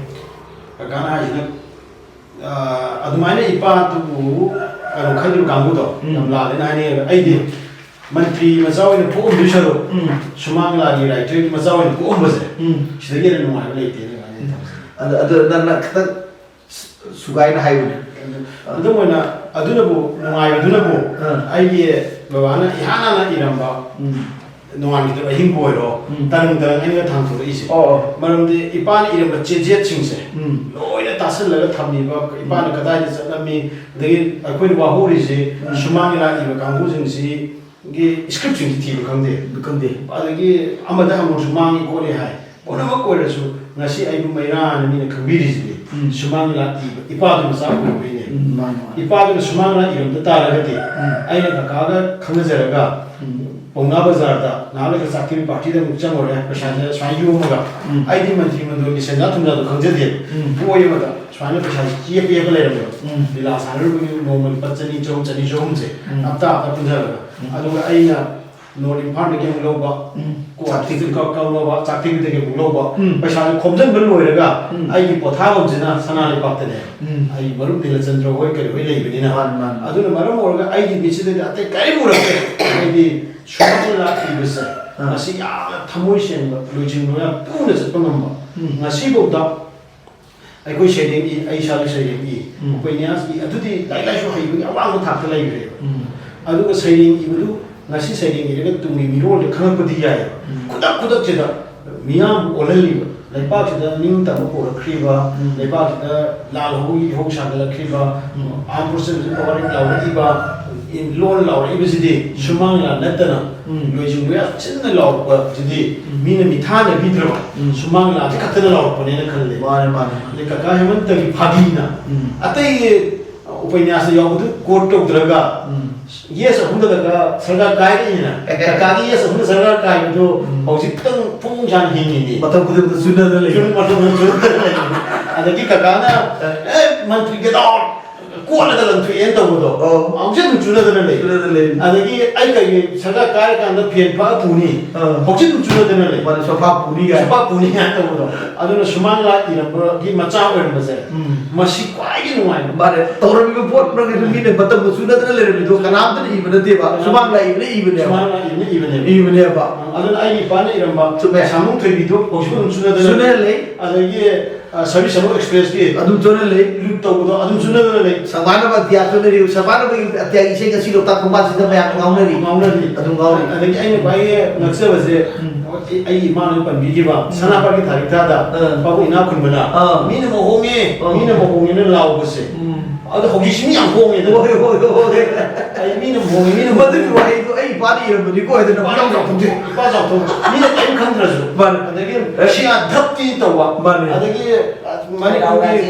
ꯀꯀꯥꯅ ꯍꯥꯏꯁꯤꯅ, ꯑ, ꯑꯗꯨꯃꯥꯏꯅ ꯏꯄꯥꯗꯨꯕꯨ ꯀꯩꯅꯣ ꯈꯜꯂꯤꯕ ꯀꯥꯡꯕꯨꯗꯣ ꯎꯝ꯫ ꯌꯥꯝ ꯂꯥꯜꯂꯦꯅ ꯍꯥꯏꯅꯩꯌꯦꯕ꯫ ꯑꯩꯗꯤ ꯃꯟꯇ꯭ꯔꯤ ꯃꯆꯥ ꯑꯣꯏꯅ ꯄꯣꯛꯑꯝꯗꯣꯏ ꯁꯔꯨꯛ ꯎꯝ꯫ ꯁꯨꯃꯥꯡ ꯂꯤꯂꯥꯒꯤ ꯔꯥꯏꯇꯔꯒꯤ ꯃꯆꯥ ꯑꯣꯏꯅ ꯄꯣꯛꯑꯝꯕꯁꯦ ꯎꯝ꯫ ꯁꯤꯗꯒꯤ ꯍꯦꯟꯅ ꯅꯨꯡꯉꯥꯏꯕ ꯂꯩꯇꯦꯅ ꯑꯩꯅ ꯊꯝꯖꯅꯤꯡꯉꯤ꯫ ꯑꯗꯨ, ꯑꯗꯨ ꯅꯪꯅ ꯈꯤꯇꯪ ꯁꯨꯒꯥꯏꯅ ꯍꯥꯏꯌꯨꯅꯦ꯫ ꯑꯗꯨꯝ ꯑꯣꯏꯅ ꯑꯗꯨꯅꯕꯨ ꯅꯨꯡꯉꯥꯏꯕꯗꯨꯅꯕꯨ ꯑꯥ꯫ ꯑꯩꯒꯤ ꯕꯕꯥꯅ ꯏꯍꯥꯟ ꯍꯥꯟꯅ ꯏꯔꯝꯕ ꯎꯝ꯫ ꯅꯣꯡꯉꯥꯟꯈꯤꯗꯕ ꯑꯍꯤꯡꯕꯨ ꯑꯣꯏꯔꯣ, ꯎꯝ꯫ ꯇꯔꯪ ꯇꯔꯪ ꯑꯩꯅ ꯊꯥꯡꯗꯣꯔꯛꯏꯁꯦ꯫ ꯑꯣ, ꯑꯣ꯫ ꯃꯔꯝꯗꯤ ꯏꯄꯥꯅ ꯏꯔꯝꯕ ꯆꯦꯖꯦꯠꯁꯤꯡꯁꯦ ꯎꯝ꯫ ꯂꯣꯏꯅ ꯇꯥꯁꯜꯂꯒ ꯊꯝꯃꯤꯕ, ꯏꯄꯥꯅ ꯎꯝ꯫ ꯀꯗꯥꯏꯗ ꯆꯠꯂꯝꯃꯤ, ꯑꯗꯒꯤ ꯑꯩꯈꯣꯏꯅ ꯋꯥꯍꯧꯔꯤꯁꯦ ꯎꯝ꯫ ꯁꯨꯃꯥꯡ ꯂꯤꯂꯥ ꯏꯕ ꯀꯥꯡꯕꯨꯁꯤꯡꯁꯤ ꯒꯤ scriptꯁꯤꯡꯁꯤ ꯊꯤꯕ ꯈꯪꯗꯦ꯫ ꯈꯪꯗꯦ꯫ ꯑꯗꯒꯤ ꯑꯃꯗ ꯑꯃꯨꯛꯁꯨ ꯃꯥꯡꯉꯤ ꯈꯣꯠꯂꯤ ꯍꯥꯏ꯫ ꯄꯨꯝꯅꯃꯛ ꯑꯣꯏꯔꯁꯨ ꯉꯁꯤ ꯑꯩꯕꯨ ꯃꯩꯔꯥꯅ ꯃꯤꯅ ꯈꯪꯕꯤꯔꯤꯁꯤꯗꯤ ꯎꯝ꯫ ꯁꯨꯃꯥꯡ ꯂꯤꯂꯥ ꯏꯕ ꯏꯄꯥꯗꯨ ꯃꯆꯥ ꯑꯣꯏꯕꯩꯅꯦ꯫ ꯎꯝ, ꯃꯥꯅꯤ, ꯃꯥꯅꯤ꯫ ꯏꯄꯥꯗꯨꯅ ꯁꯨꯃꯥꯡ ꯂꯤꯂꯥ ꯏꯔꯝꯗ ꯇꯥꯔꯒꯗꯤ ꯎꯝ꯫ ꯑꯩꯅ ꯀꯀꯥꯒ ꯈꯪꯅꯖꯔꯒ ꯎꯝ꯫ ꯄꯥꯎꯅꯥ ꯕꯖꯥꯔꯗ ꯉꯥꯏꯍꯥꯛ ꯂꯩꯔꯒ ꯆꯥꯛꯊꯦꯡ partyꯗ ꯑꯃꯨꯛ ꯆꯪꯉꯨꯔꯦ, ꯄꯩꯁꯥꯁꯦ ꯁꯨꯃꯥꯏꯅ ꯌꯣꯝꯃꯒ ꯎꯝ꯫ ꯑꯩꯗꯤ ꯃꯟꯇ꯭ꯔꯤ ꯃꯟꯗꯣꯜꯒꯤ ꯁꯦꯟꯖꯥ ꯊꯨꯝꯖꯥꯗꯣ ꯈꯪꯖꯗꯦꯕ꯫ ꯎꯝ꯫ ꯕꯣꯏ ꯑꯃꯗ ꯁꯨꯃꯥꯏꯅ ꯄꯩꯁꯥꯁꯦ ꯌꯦꯞꯄ ꯌꯦꯞꯄ ꯂꯩꯔꯝꯃꯦꯕ꯫ ꯎꯝ꯫ ꯂꯤꯂꯥ ꯁꯥꯟꯅꯔꯨꯕꯒꯤ ꯅꯣꯡꯃꯒꯤ ꯂꯨꯄꯥ ꯆꯅꯤ, ꯆꯍꯨꯝ, ꯆꯅꯤ, ꯆꯍꯨꯝꯁꯦ ꯎꯝ꯫ ꯍꯞꯇꯥ ꯍꯞꯇꯥ ꯄꯨꯟꯖꯜꯂꯒ꯫ ꯎꯝ꯫ ꯑꯗꯨꯒ ꯑꯩꯅ North ꯏꯝꯐꯥꯜꯗꯒꯤ ꯑꯃꯨꯛ ꯂꯧꯕ, ꯎꯝ꯫ ꯀꯣ ꯆꯥꯛꯊꯦꯛꯄꯤ꯫ ꯀꯛ-, ꯀꯛꯅꯕ ꯆꯥꯛꯊꯦꯛꯄꯤꯗꯒꯤ ꯑꯃꯨꯛ ꯂꯧꯕ ꯎꯝ꯫ ꯄꯩꯁꯥꯁꯦ ꯈꯣꯝꯖꯤꯟꯕ ꯂꯣꯏꯔꯒ ꯎꯝ꯫ ꯑꯩꯒꯤ ꯄꯣꯊꯥꯐꯝꯁꯤꯅ ꯁꯅꯥ ꯂꯩꯕꯥꯛꯇꯅꯦ꯫ ꯎꯝ꯫ ꯑꯩ ꯃꯔꯨꯞ ꯅꯤꯂꯆꯟꯗ꯭ꯔ ꯍꯣꯏ ꯀꯔꯤ ꯍꯣꯏ ꯂꯩꯕꯅꯤꯅ꯫ ꯃꯥꯅꯤ, ꯃꯥꯅꯤ꯫ ꯑꯗꯨꯅ ꯃꯔꯝ ꯑꯣꯏꯔꯒ ꯑꯩꯒꯤ ꯃꯤꯠꯁꯤꯗꯗꯤ ꯑꯇꯩ ꯀꯔꯤꯝ ꯎꯔꯛꯇꯦ꯫ ꯑꯩꯗꯤ ꯁꯨꯃꯥꯡ ꯂꯤꯂꯥ ꯏꯕꯁꯦ ꯑꯥ꯫ ꯃꯁꯤ ꯌꯥꯝꯅ ꯊꯃꯣꯏ ꯁꯦꯡꯕ, ꯂꯣꯏꯁꯤꯟ ꯂꯣꯏꯌꯥ ꯄꯨꯅ ꯆꯠꯄ ꯉꯝꯕ꯫ ꯎꯝ꯫ ꯉꯁꯤꯐꯥꯎꯗ ꯑꯩꯈꯣꯏ ꯁꯩꯔꯦꯡ ꯏ, ꯑꯩ ꯏꯁꯥꯒꯤ ꯁꯩꯔꯦꯡ ꯏ, ꯎꯝ꯫ ꯎꯄꯅ꯭ꯌꯥꯁ ꯏ, ꯑꯗꯨꯗꯤ ꯂꯥꯏꯔꯤꯛ ꯂꯥꯏꯁꯨ ꯍꯩꯕꯒꯤ ꯑꯋꯥꯡꯕ ꯊꯥꯛꯇ ꯂꯩꯈ꯭ꯔꯦꯕ꯫ ꯎꯝ꯫ ꯑꯗꯨꯒ ꯁꯩꯔꯦꯡ ꯏꯕꯗꯨ ꯉꯁꯤ ꯁꯩꯔꯦꯡ ꯏꯔꯒ ꯇꯨꯡꯒꯤ ꯃꯤꯔꯣꯜꯗ ꯈꯪꯉꯛꯄꯗꯤ ꯌꯥꯏꯌꯦꯕ꯫ ꯎꯝ꯫ ꯈꯨꯗꯛ ꯈꯨꯗꯛꯁꯤꯗ ꯃꯤꯌꯥꯝꯕꯨ ꯑꯣꯜꯍꯜꯂꯤꯕ, ꯂꯩꯄꯥꯛꯁꯤꯗ ꯅꯤꯡꯇꯝꯕ ꯄꯨꯔꯛꯈ꯭ꯔꯤꯕ, ꯎꯝ꯫ ꯂꯩꯄꯥꯛꯁꯤꯗ ꯂꯥꯜ ꯍꯧꯕꯒꯤ ꯏꯍꯧ ꯁꯥꯒꯠꯂꯛꯈ꯭ꯔꯤꯕ, ꯎꯝ꯫ Armed Forces ꯄꯋꯥꯔ ꯂꯥꯎꯔꯛꯏꯕ, ꯂꯣꯟ ꯂꯥꯎꯔꯛꯏꯕꯁꯤꯗꯤ ꯎꯝ꯫ ꯁꯨꯃꯥꯡ ꯂꯤꯂꯥ ꯅꯠꯇꯅ ꯎꯝ꯫ ꯂꯣꯏꯁꯤꯡ ꯂꯣꯌꯥ ꯆꯤꯟꯅ ꯂꯥꯎꯔꯛꯄꯁꯤꯗꯤ ꯎꯝ꯫ ꯃꯤꯅ ꯃꯤꯊꯥꯅ ꯄꯤꯗ꯭ꯔꯕ ꯎꯝ꯫ ꯁꯨꯃꯥꯡ ꯂꯤꯂꯥꯁꯤ ꯈꯛꯇꯅ ꯂꯥꯎꯔꯛꯄꯅꯦꯅ ꯈꯜꯂꯦ꯫ ꯃꯥꯅꯦ, ꯃꯥꯅꯦ, ꯃꯥꯅꯦ꯫ ꯑꯗꯩ ꯀꯀꯥ ꯍꯦꯃꯟꯇꯒꯤ ꯐꯥꯒꯤꯅ ꯎꯝ꯫ ꯑꯇꯩ ꯎꯄꯅ꯭ꯌꯥꯁꯇ ꯌꯥꯎꯕꯗꯨ quote ꯇꯧꯗ꯭ꯔꯒ ꯎꯝ꯫ Yes ꯑꯍꯨꯝꯗ ꯀꯀꯥ ꯁꯔꯀꯥꯔ ꯀꯥꯏꯔꯛꯏꯅ꯫ ꯀꯀꯥꯒꯤ yes ꯑꯍꯨꯝꯗ ꯁꯔꯀꯥꯔ ꯀꯥꯏꯕꯗꯨ ꯎꯝ꯫ ꯍꯧꯖꯤꯛꯇꯪ ꯐꯣꯡ ꯁꯥꯅ ꯍꯤꯡꯉꯤꯅꯤ꯫ ꯃꯇꯝ ꯈꯨꯗꯤꯡꯃꯛꯇ ꯆꯨꯅꯗꯅ ꯂꯩ꯫ ꯆꯨꯝ-, ꯃꯇꯝ ꯈꯨꯗꯤꯡꯃꯛꯇ ꯆꯨꯅꯗꯅ ꯂꯩ꯫ ꯑꯗꯒꯤ ꯀꯀꯥꯅ, "ꯑꯦ, ꯃꯟꯇ꯭ꯔꯤ, get out!" ꯀꯣꯠꯂꯒ ꯂꯪꯊꯣꯛꯑꯦꯅ ꯇꯧꯕꯗꯣ꯫ ꯑꯧ꯫ ꯍꯧꯖꯤꯛ ꯑꯗꯨꯝ ꯆꯨꯅꯗꯅ ꯂꯩ꯫ ꯆꯨꯅꯗꯅ ꯂꯩ꯫ ꯑꯗꯒꯤ ꯑꯩ ꯀꯩꯒꯤ ꯁꯔꯀꯥꯔ ꯀꯥꯔꯀꯥꯟꯗ ꯐꯦꯟ ꯐꯛꯑ ꯄꯨꯅꯤ꯫ ꯑꯥ꯫ ꯍꯧꯖꯤꯛ ꯑꯗꯨꯝ ꯆꯨꯅꯗꯅ ꯂꯩ꯫ ꯃꯥꯅꯦ, ꯁꯣꯐꯥ ꯄꯨꯅꯤ ꯀꯥꯏꯅ꯫ ꯁꯣꯐꯥ ꯄꯨꯅꯤ ꯀꯥꯏꯅ ꯇꯧꯕꯗꯣ꯫ ꯑꯗꯨꯅ ꯁꯨꯃꯥꯡ ꯂꯥ ꯏꯔꯝꯕꯒꯤ ꯃꯆꯥ ꯑꯣꯏꯔꯝꯕꯁꯦ꯫ ꯎꯝ꯫ ꯃꯁꯤ ꯈ꯭ꯋꯥꯏꯒꯤ ꯅꯨꯡꯉꯥꯏꯕ꯫ ꯃꯥꯅꯦ, ꯇꯧꯔꯝꯃꯤꯕ ꯄꯣꯠ ꯃꯔꯛꯇꯁꯨ ꯃꯤꯅ ꯃꯇꯝꯒ ꯆꯨꯅꯗꯅ ꯂꯩꯔꯝꯃꯤꯗꯣ ꯀꯅꯥꯝꯇꯅ ꯏꯕ ꯅꯠꯇꯦꯕ꯫ ꯀꯅꯥꯝ-, ꯁꯨꯃꯥꯡ ꯂꯥ ꯏꯕꯅ ꯏꯕꯅꯦꯕ꯫ ꯁꯨꯃꯥꯡ ꯂꯥ ꯏꯕꯅ ꯏꯕꯅꯦꯕ꯫ ꯏꯕꯅꯦꯕ꯫ ꯑꯗꯨꯅ ꯑꯩꯒꯤ ꯏꯄꯥꯅ ꯏꯔꯝꯕ ꯆꯨꯝꯃꯦ꯫ ꯁꯥꯃꯨ ꯊꯣꯏꯕꯤꯗꯣ ꯍꯧꯖꯤꯛ ꯑꯗꯨꯝ ꯆꯨꯅꯗꯅ ꯆꯨꯅ ꯂꯩ꯫ ꯂꯩ꯫ ꯑꯗꯒꯤ ꯑ, ꯁꯥꯕꯤ ꯁꯅꯨ ꯑꯦꯛꯁꯄ꯭ꯔꯦꯁꯀꯤ ꯑꯗꯨꯝ ꯆꯨꯅ ꯂꯩ꯫ ꯂꯨꯠ ꯇꯧꯕꯗꯣ ꯑꯗꯨꯝ ꯆꯨꯅꯗꯅ ꯂꯩ꯫ ꯁꯔꯕꯥꯅꯕ ꯑꯇꯤꯌꯥ ꯆꯨꯅꯔꯤ꯫ ꯁꯔꯕꯥꯅꯕꯒꯤ ꯑꯇꯤꯌꯥꯒꯤ ꯏꯁꯩ ꯉꯁꯤ ꯂꯣꯛꯇꯥꯛ ꯈꯣꯡꯕꯥꯟꯁꯤꯗ ꯃꯌꯥꯝ ꯉꯥꯎꯅꯔꯤ꯫ ꯉꯥꯎꯅꯔꯤ꯫ ꯑꯗꯨꯝ ꯉꯥꯎꯔꯤ꯫ ꯑꯗꯒꯤ ꯑꯩꯅ ꯈ꯭ꯋꯥꯏꯗꯒꯤ ꯉꯛꯆꯕꯁꯦ, ꯎꯝ꯫ ꯑꯩ, ꯑꯩ ꯏꯃꯥꯅ ꯄꯟꯕꯤꯈꯤꯕ ꯎꯝ꯫ ꯁꯅꯥꯄꯥꯒꯤ ꯊꯥꯔꯤꯛ ꯊꯥꯗ ꯑꯥ꯫ ꯄꯥꯕꯨꯡ ꯏꯅꯥꯛ ꯈꯨꯟꯕꯅ ꯑꯥ꯫ "ꯃꯤꯅ ꯃꯍꯣꯡꯉꯦ, ꯑꯥ꯫ ꯃꯤꯅ ꯃꯍꯣꯡꯉꯦꯅ ꯂꯥꯎꯕꯁꯦ"꯫ ꯎꯝ꯫ ꯑꯗꯣ ꯍꯧꯖꯤꯛꯁꯤ ꯃꯤ ꯌꯥꯝ ꯍꯣꯡꯉꯦꯗꯅ꯫ ꯍꯣꯏ, ꯍꯣꯏ, ꯍꯣꯏ, ꯍꯣꯏ꯫ ꯑꯩ ꯃꯤꯅ ꯃꯍꯣꯡꯉꯦ, ꯃꯤꯅ ꯃꯗꯨꯒꯤ ꯃꯍꯣꯡꯉꯦ꯫ ꯋꯥꯍꯩꯗꯣ ꯑꯩ ꯏꯄꯥꯅ ꯏꯔꯝꯕꯅꯤꯀꯣ ꯍꯥꯏꯗꯅ ꯄꯨꯡꯆꯥꯎ ꯆꯥꯎꯊꯣꯛꯇꯦ꯫ ꯏꯄꯥ ꯆꯥꯎꯊꯣꯛ-, ꯃꯤꯅ ꯀꯔꯤꯝ ꯈꯪꯗ꯭ꯔꯁꯨ꯫ ꯃꯥꯅꯦ꯫ ꯑꯗꯒꯤ ꯑꯦ꯫ ꯁꯤꯌꯥ ꯙꯞꯇꯤ ꯇꯧꯕ꯫ ꯃꯥꯅꯦ꯫ ꯑꯗꯒꯤ ꯃꯅꯤꯄꯨꯔꯒꯤ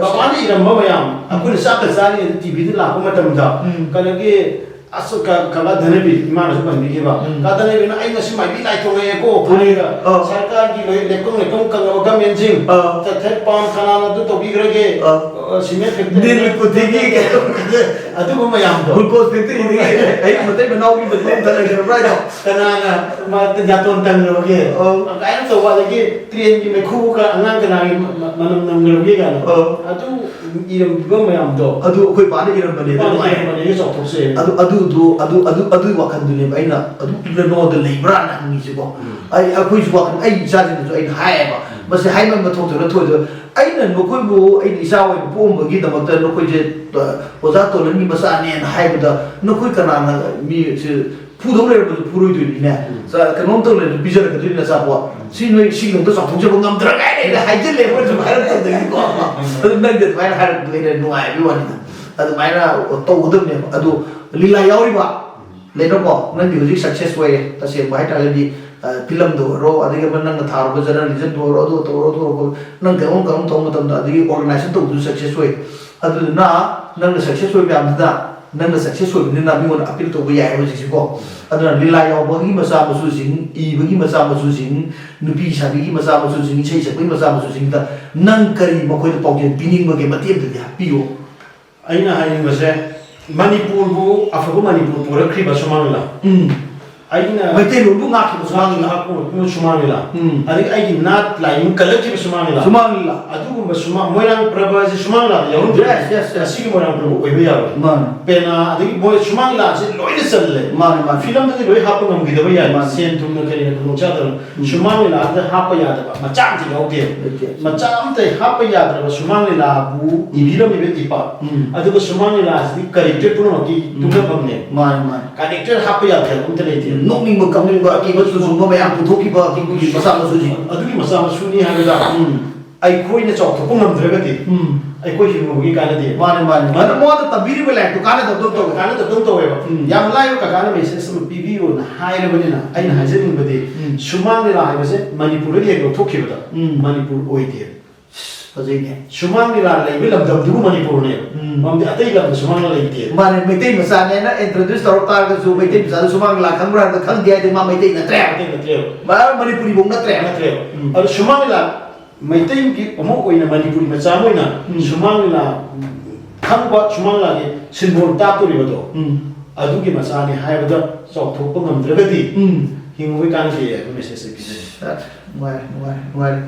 ꯕꯕꯥꯅ ꯏꯔꯝꯕ ꯃꯌꯥꯝ ꯑꯩꯈꯣꯏꯅ ꯆꯥꯛꯀ ꯆꯥꯔꯤꯉꯩꯗ ꯇꯤꯚꯤꯗ ꯂꯥꯛꯄ ꯃꯇꯝꯗ ꯎꯝ꯫ ꯀꯩꯅꯣꯒꯤ ꯑꯁ ꯀ-, ꯀꯂꯥ ꯙꯅꯕꯤꯔ ꯏꯃꯥꯅꯁꯨ ꯄꯟꯕꯤꯈꯤꯕ꯫ ꯎꯝ꯫ ꯀꯂꯥ ꯙꯅꯕꯤꯔꯅ "ꯑꯩ ꯉꯁꯤ ꯃꯥꯏꯕꯤ ꯂꯥꯏ ꯊꯣꯡꯉꯛꯑꯦꯀꯣ" ꯍꯥꯏꯔꯒ ꯑꯥ꯫ ꯁꯔꯀꯥꯔꯒꯤ ꯂꯣꯏ ꯂꯩꯀꯪ ꯂꯩꯀꯪ ꯀꯪꯉꯕ ꯒꯃꯦꯟꯁꯤꯡ ꯑꯥ꯫ ꯆꯠꯊꯠ ꯄꯥꯝ ꯀꯅꯥꯅ ꯑꯗꯨ ꯇꯧꯕꯤꯈ꯭ꯔꯒꯦ? ꯑꯥ꯫ ꯑ, ꯁꯤꯃꯦꯟ ꯐꯦꯛꯇꯔꯤ ꯅꯤꯜ ꯀꯨꯊꯤꯒꯤ ꯑꯗꯨꯒꯨꯝꯕ ꯃꯌꯥꯝꯗꯣ꯫ ꯒ꯭ꯂꯨꯀꯣꯁ ꯐꯦꯛꯇꯔꯤꯗꯒꯤ ꯑꯩ ꯃꯇꯩ ꯃꯅꯥꯎꯒꯤ ꯃꯇꯨꯡ ꯏꯟꯅ ꯂꯩꯈ꯭ꯔꯕ꯭ꯔꯥ ꯍꯥꯏꯗꯣ? ꯀꯅꯥꯅ ꯃꯥ ꯌꯥꯇꯣꯟ ꯇꯪꯈ꯭ꯔꯕꯒꯦ? ꯑꯧ꯫ ꯀꯥꯏꯅ ꯇꯧꯕ, ꯑꯗꯒꯤ ꯇ꯭ꯔꯦꯟꯒꯤ ꯃꯩꯈꯨꯕꯨ ꯀ-, ꯑꯉꯥꯡ ꯀꯅꯥꯒꯤ ꯃ-, ꯃ-, ꯃꯅꯝ ꯅꯝꯈ꯭ꯔꯕꯒꯦ ꯀꯥꯏꯅ꯫ ꯑꯧ꯫ ꯑꯗꯨ ꯏꯔꯝꯕ ꯃꯌꯥꯝꯗꯣ꯫ ꯑꯗꯨ ꯑꯩꯈꯣꯏ ꯄꯥꯅ ꯏꯔꯝꯕꯅꯦ, ꯏꯄꯥꯅ ꯅꯨꯡꯉꯥꯏ꯫ ꯏꯔꯝꯕꯅꯦ, ꯆꯥꯎꯊꯣꯛꯆꯩ꯫ ꯑꯗꯨ, ꯑꯗꯨꯗꯣ, ꯑꯗꯨ, ꯑꯗꯨ, ꯑꯗꯨꯒꯤ ꯋꯥꯈꯜꯗꯨꯅꯦꯕ ꯑꯩꯅ ꯑꯗꯨꯝ ꯏꯔ ꯅꯉꯣꯟꯗ ꯂꯩꯕ꯭ꯔꯥꯅ ꯍꯪꯉꯤꯁꯤꯀꯣ꯫ ꯎꯝ꯫ ꯑꯩ, ꯑꯩꯈꯣꯏꯁꯨ ꯋꯥꯈꯜ, ꯑꯩ ꯏꯆꯥꯁꯤꯡꯗꯁꯨ ꯑꯩꯅ ꯍꯥꯏꯌꯦꯕ꯫ ꯎꯝ꯫ ꯃꯁꯤ ꯍꯥꯏꯃꯟꯕ ꯊꯣꯛꯇꯣꯏꯔꯥ ꯊꯣꯛꯑꯣꯏꯗꯣꯏꯔꯥ? ꯑꯩꯅ ꯅꯈꯣꯏꯕꯨ ꯑꯩꯅ ꯏꯆꯥ ꯑꯣꯏꯅ ꯄꯣꯛꯑꯝꯕꯒꯤꯗꯃꯛꯇ ꯅꯈꯣꯏꯁꯦ, ꯑ, ꯑꯣꯖꯥ ꯇꯣꯂꯟꯒꯤ ꯃꯆꯥꯅꯦꯅ ꯍꯥꯏꯕꯗ ꯅꯈꯣꯏ ꯀꯅꯥꯅ ꯃꯤ ꯁꯤ ꯐꯨꯗꯧ ꯂꯩꯔꯝꯕꯗꯨ ꯐꯨꯔꯣꯏꯗꯣꯏꯅꯤꯅꯦ꯫ ꯎꯝ꯫ ꯆꯥ-, ꯀꯩꯅꯣꯝ ꯇꯧ ꯂꯩꯔꯝꯕꯗꯨ ꯄꯤꯖꯔꯛꯀꯗꯣꯏꯅꯤ ꯅꯆꯥꯄꯣꯠ꯫ ꯎꯝ꯫ ꯁꯤ ꯅꯣꯏ ꯁꯤꯒꯤꯗꯃꯛꯇ ꯆꯥꯎꯊꯣꯛꯆꯕ ꯉꯝꯗ꯭ꯔꯒ ꯑꯩꯅ ꯍꯥꯏꯖꯤꯜꯂꯦ, ꯃꯣꯏꯅ ꯁꯨꯝ ꯍꯥꯏꯔꯛꯄꯗꯒꯤꯀꯣ꯫ ꯎꯝ꯫ ꯑꯗꯨ ꯅꯪꯗꯤ ꯑꯗꯨꯃꯥꯏꯅ ꯍꯥꯏꯔꯛꯄꯗꯣ ꯑꯩꯅ ꯅꯨꯡꯉꯥꯏꯕꯒꯤ ꯋꯥꯅꯤꯗ꯫ ꯑꯗꯨꯃꯥꯏꯅ ꯇꯧꯒꯗꯕꯅꯦꯕ꯫ ꯑꯗꯨ ꯂꯤꯂꯥ ꯌꯥꯎꯔꯤꯕ ꯂꯩꯅꯀꯣ, ꯅꯪꯗꯤ ꯍꯧꯖꯤꯛ ꯁꯛꯁꯦꯁ ꯑꯣꯏꯔꯦ꯫ ꯇꯁꯦꯡꯕ ꯍꯥꯏꯇꯥꯔꯒꯗꯤ, ꯑ, ꯐꯤꯂꯝꯗ ꯑꯣꯏꯔꯣ, ꯑꯗꯒꯤ ꯑꯃ ꯅꯪꯅ ꯊꯥꯔꯨꯕ ꯖꯔꯅꯦꯂꯤꯖꯝꯗ ꯑꯣꯏꯔꯣ, ꯑꯗꯨ ꯇꯧꯔꯣ, ꯑꯗꯨ ꯇꯧꯔꯣ, ꯅꯪ ꯀꯩꯅꯣꯝ ꯀꯩꯅꯣꯝ ꯇꯧꯕ ꯃꯇꯝꯗ, ꯑꯗꯒꯤ ꯑꯣꯔꯒꯅꯥꯏꯖꯦꯁꯟ ꯇꯧꯕꯗꯨꯁꯨ ꯁꯛꯁꯦꯁ ꯑꯣꯏ꯫ ꯑꯗꯨꯗꯨꯅ ꯅꯪꯅ ꯁꯛꯁꯦꯁ ꯑꯣꯏꯕ ꯃꯌꯥꯝꯗꯨꯗ ꯅꯪꯅ ꯁꯛꯁꯦꯁ ꯑꯣꯏꯕꯅꯤꯅ ꯃꯤꯉꯣꯟꯗ ꯑꯄꯤꯜ ꯇꯧꯕ ꯌꯥꯏ ꯍꯧꯖꯤꯛꯁꯤꯀꯣ꯫ ꯑꯗꯨꯅ ꯂꯤꯂꯥ ꯌꯥꯎꯕꯒꯤ ꯃꯆꯥ ꯃꯁꯨꯁꯤꯡ, ꯏꯕꯒꯤ ꯃꯆꯥ ꯃꯁꯨꯁꯤꯡ, ꯅꯨꯄꯤ ꯁꯥꯕꯤꯒꯤ ꯃꯆꯥ ꯃꯁꯨꯁꯤꯡ, ꯏꯁꯩ ꯁꯛꯄꯒꯤ ꯃꯆꯥ ꯃꯁꯨꯁꯤꯡꯗ ꯅꯪ ꯀꯔꯤ ꯃꯈꯣꯏꯗ ꯄꯥꯎꯖꯦꯜ ꯄꯤꯅꯤꯡꯕꯒꯦ? ꯃꯇꯦꯛ ꯑꯃꯇꯗꯤ ꯍꯥꯏꯕꯤꯌꯨ꯫ ꯑꯩꯅ ꯍꯥꯏꯅꯤꯡꯕꯁꯦ, ꯃꯅꯤꯄꯨꯔꯕꯨ ꯑꯐꯕ ꯃꯅꯤꯄꯨꯔ ꯄꯨꯔꯛꯈ꯭ꯔꯤꯕ ꯁꯨꯃꯥꯡ ꯂꯤꯂꯥ꯫ ꯎꯝ꯫ ꯑꯩꯅ ꯃꯩꯇꯩꯂꯣꯟꯕꯨ ꯉꯥꯛꯈꯤꯕ ꯁꯨꯃꯥꯡ ꯂꯤꯂꯥ꯫ ꯉꯥꯛꯄ ꯁꯨꯃꯥꯡ ꯂꯤꯂꯥ꯫ ꯎꯝ꯫ ꯑꯗꯒꯤ ꯑꯩꯒꯤ ꯅꯥꯠ ꯂꯥꯏꯅꯤꯡ ꯀꯜꯂꯛꯈꯤꯕ ꯁꯨꯃꯥꯡ ꯂꯤꯂꯥ꯫ ꯁꯨꯃꯥꯡ ꯂꯤꯂꯥ꯫ ꯑꯗꯨꯒꯨꯝꯕ ꯁꯨꯃꯥꯡ, ꯃꯣꯏꯔꯥꯡ ꯄ꯭ꯔꯕꯁꯤ ꯁꯨꯃꯥꯡ ꯂꯤꯂꯥꯗ ꯌꯥꯎꯔꯝꯗ꯭ꯔꯗꯤ Yes, yes, yes. ꯑꯁꯤꯒꯤ ꯃꯣꯏꯔꯥꯡ ꯄ꯭ꯔꯕ ꯑꯣꯏꯕ ꯌꯥꯔꯣꯏ꯫ ꯃꯥꯅꯦ꯫ ꯄꯦꯅꯥ, ꯑꯗꯒꯤ ꯃꯣꯏ ꯁꯨꯃꯥꯡ ꯂꯤꯂꯥꯁꯤ ꯂꯣꯏꯅ ꯆꯜꯂꯦ꯫ ꯃꯥꯅꯦ, ꯃꯥꯅꯦ꯫ ꯐꯤꯂꯝꯗꯗꯤ ꯂꯣꯏ ꯍꯥꯞꯄ ꯉꯝꯈꯤꯗꯕ ꯌꯥꯏ꯫ ꯃꯥꯅꯦ꯫ ꯁꯦꯟ ꯊꯨꯝꯅ ꯀꯔꯤꯅ ꯈꯨꯗꯣꯡ ꯆꯥꯗꯕ꯫ ꯎꯝ꯫ ꯁꯨꯃꯥꯡ ꯂꯤꯂꯥꯗ ꯍꯥꯞꯄ ꯌꯥꯗꯕ ꯃꯆꯥ ꯑꯃꯇ ꯌꯥꯎꯗꯦ꯫ ꯂꯩꯇꯦ꯫ ꯃꯆꯥ ꯑꯃꯇ ꯍꯥꯞꯄ ꯌꯥꯗ꯭ꯔꯕ ꯁꯨꯃꯥꯡ ꯂꯤꯂꯥꯕꯨ ꯏꯕꯤꯔꯝꯃꯤꯕ ꯏꯄꯥ꯫ ꯎꯝ꯫ ꯑꯗꯨꯒ ꯁꯨꯃꯥꯡ ꯂꯤꯂꯥꯁꯤꯗꯤ character ꯄꯨꯝꯅꯃꯛꯀꯤ ꯎꯝ꯫ ꯇꯨꯡꯅꯐꯝꯅꯦ꯫ ꯃꯥꯅꯦ, ꯃꯥꯅꯦ꯫ Character ꯍꯥꯞꯄ ꯌꯥꯗꯦ ꯍꯥꯏꯕ ꯑꯝꯇ ꯂꯩꯇꯦ꯫ ꯎꯝ, ꯅꯣꯛꯅꯤꯡꯕ, ꯀꯞꯅꯤꯡꯕ, ꯑꯀꯤꯕ, ꯇꯨꯖꯨꯡꯕ ꯃꯌꯥꯝ ꯄꯨꯊꯣꯛꯈꯤꯕ ꯑꯗꯨꯒꯤ ꯃꯆꯥ ꯃꯁꯨꯁꯤꯡ꯫ ꯑꯗꯨꯒꯤ ꯃꯆꯥ ꯃꯁꯨꯅꯤ ꯍꯥꯏꯕꯗ ꯎꯝ꯫ ꯑꯩꯈꯣꯏꯅ ꯆꯥꯎꯊꯣꯛꯄ ꯉꯝꯗ꯭ꯔꯒꯗꯤ ꯎꯝ꯫ ꯑꯩꯈꯣꯏ ꯍꯤꯡꯕꯒꯤ ꯀꯥꯟꯅꯗꯦ꯫ ꯃꯥꯅꯦ, ꯃꯥꯅꯦ꯫ ꯑꯗꯨꯅ ꯃꯉꯣꯟꯗ ꯇꯝꯕꯤꯔꯤꯕ ꯂꯥꯏꯔꯤꯛꯇꯣ ꯀꯥꯟꯅꯗꯕꯗꯧ ꯇꯧꯋꯦ꯫ ꯀꯥꯟꯅꯗꯕꯗꯧ ꯇꯧꯋꯦꯕ꯫ ꯎꯝ꯫ ꯌꯥꯝ ꯂꯥꯏꯕ ꯀꯀꯥꯅ message ꯑꯃ ꯄꯤꯕꯤꯌꯣꯅ ꯍꯥꯏꯔꯕꯅꯤꯅ ꯑꯩꯅ ꯎꯝ꯫ ꯍꯥꯏꯖꯅꯤꯡꯕꯗꯤ ꯎꯝ꯫ ꯁꯨꯃꯥꯡ ꯂꯤꯂꯥ ꯍꯥꯏꯕꯁꯦ ꯃꯅꯤꯄꯨꯔꯗꯒꯤ ꯍꯦꯛ ꯂꯧꯊꯣꯛꯈꯤꯕꯗ ꯎꯝ꯫ ꯃꯅꯤꯄꯨꯔ ꯑꯣꯏꯗꯦ꯫ ꯐꯖꯩꯅꯦ꯫ ꯁꯨꯃꯥꯡ ꯂꯤꯂꯥ ꯂꯩꯕ ꯂꯝꯗꯝꯗꯨꯕꯨ ꯃꯅꯤꯄꯨꯔꯅꯦꯕ꯫ ꯎꯝ꯫ ꯃꯔꯝꯗꯤ ꯑꯇꯩ ꯂꯝꯗ ꯁꯨꯃꯥꯡ ꯂꯤꯂꯥ ꯂꯩꯇꯦ꯫ ꯃꯥꯅꯦ, ꯃꯩꯇꯩ ꯃꯆꯥꯅꯦꯅ introduce ꯇꯧꯔꯛ ꯇꯥꯔꯒꯁꯨ ꯃꯩꯇꯩ ꯃꯆꯥꯗ ꯁꯨꯃꯥꯡ ꯂꯤꯂꯥ ꯈꯪꯕ꯭ꯔꯥ ꯍꯥꯏꯕꯗ ꯈꯪꯗꯦ ꯍꯥꯏꯗꯤ ꯃꯥ ꯃꯩꯇꯩ ꯅꯠꯇ꯭ꯔꯦ꯫ ꯃꯩꯇꯩ ꯅꯠꯇ꯭ꯔꯦꯕ꯫ ꯃꯥ ꯃꯅꯤꯄꯨꯔꯤꯐꯧ ꯅꯠꯇ꯭ꯔꯦ꯫ ꯅꯠꯇ꯭ꯔꯦꯕ꯫ ꯎꯝ꯫ ꯑꯗꯣ ꯁꯨꯃꯥꯡ ꯂꯤꯂꯥ ꯃꯩꯇꯩꯒꯤ ꯑꯃ ꯑꯣꯏꯅ, ꯃꯅꯤꯄꯨꯔꯤ ꯃꯆꯥ ꯑꯃ ꯑꯣꯏꯅ ꯎꯝ꯫ ꯁꯨꯃꯥꯡ ꯂꯤꯂꯥ ꯈꯪꯕ, ꯁꯨꯃꯥꯡ ꯂꯤꯂꯥꯒꯤ symbol ꯇꯥꯛꯇꯣꯔꯤꯕꯗꯣ ꯎꯝ꯫ ꯑꯗꯨꯒꯤ ꯃꯆꯥꯅꯤ ꯍꯥꯏꯕꯗ ꯆꯥꯎꯊꯣꯛꯄ ꯉꯝꯗ꯭ꯔꯒꯗꯤ ꯎꯝ꯫ ꯍꯤꯡꯕꯒꯤ ꯀꯥꯟꯅꯗꯦ ꯍꯥꯏꯕ message ꯑꯩ ꯄꯤꯖꯔꯤ꯫ ꯅꯨꯡꯉꯥꯏꯔꯦ, ꯅꯨꯡꯉꯥꯏꯔꯦ, ꯅꯨꯡꯉꯥꯏꯔꯦ꯫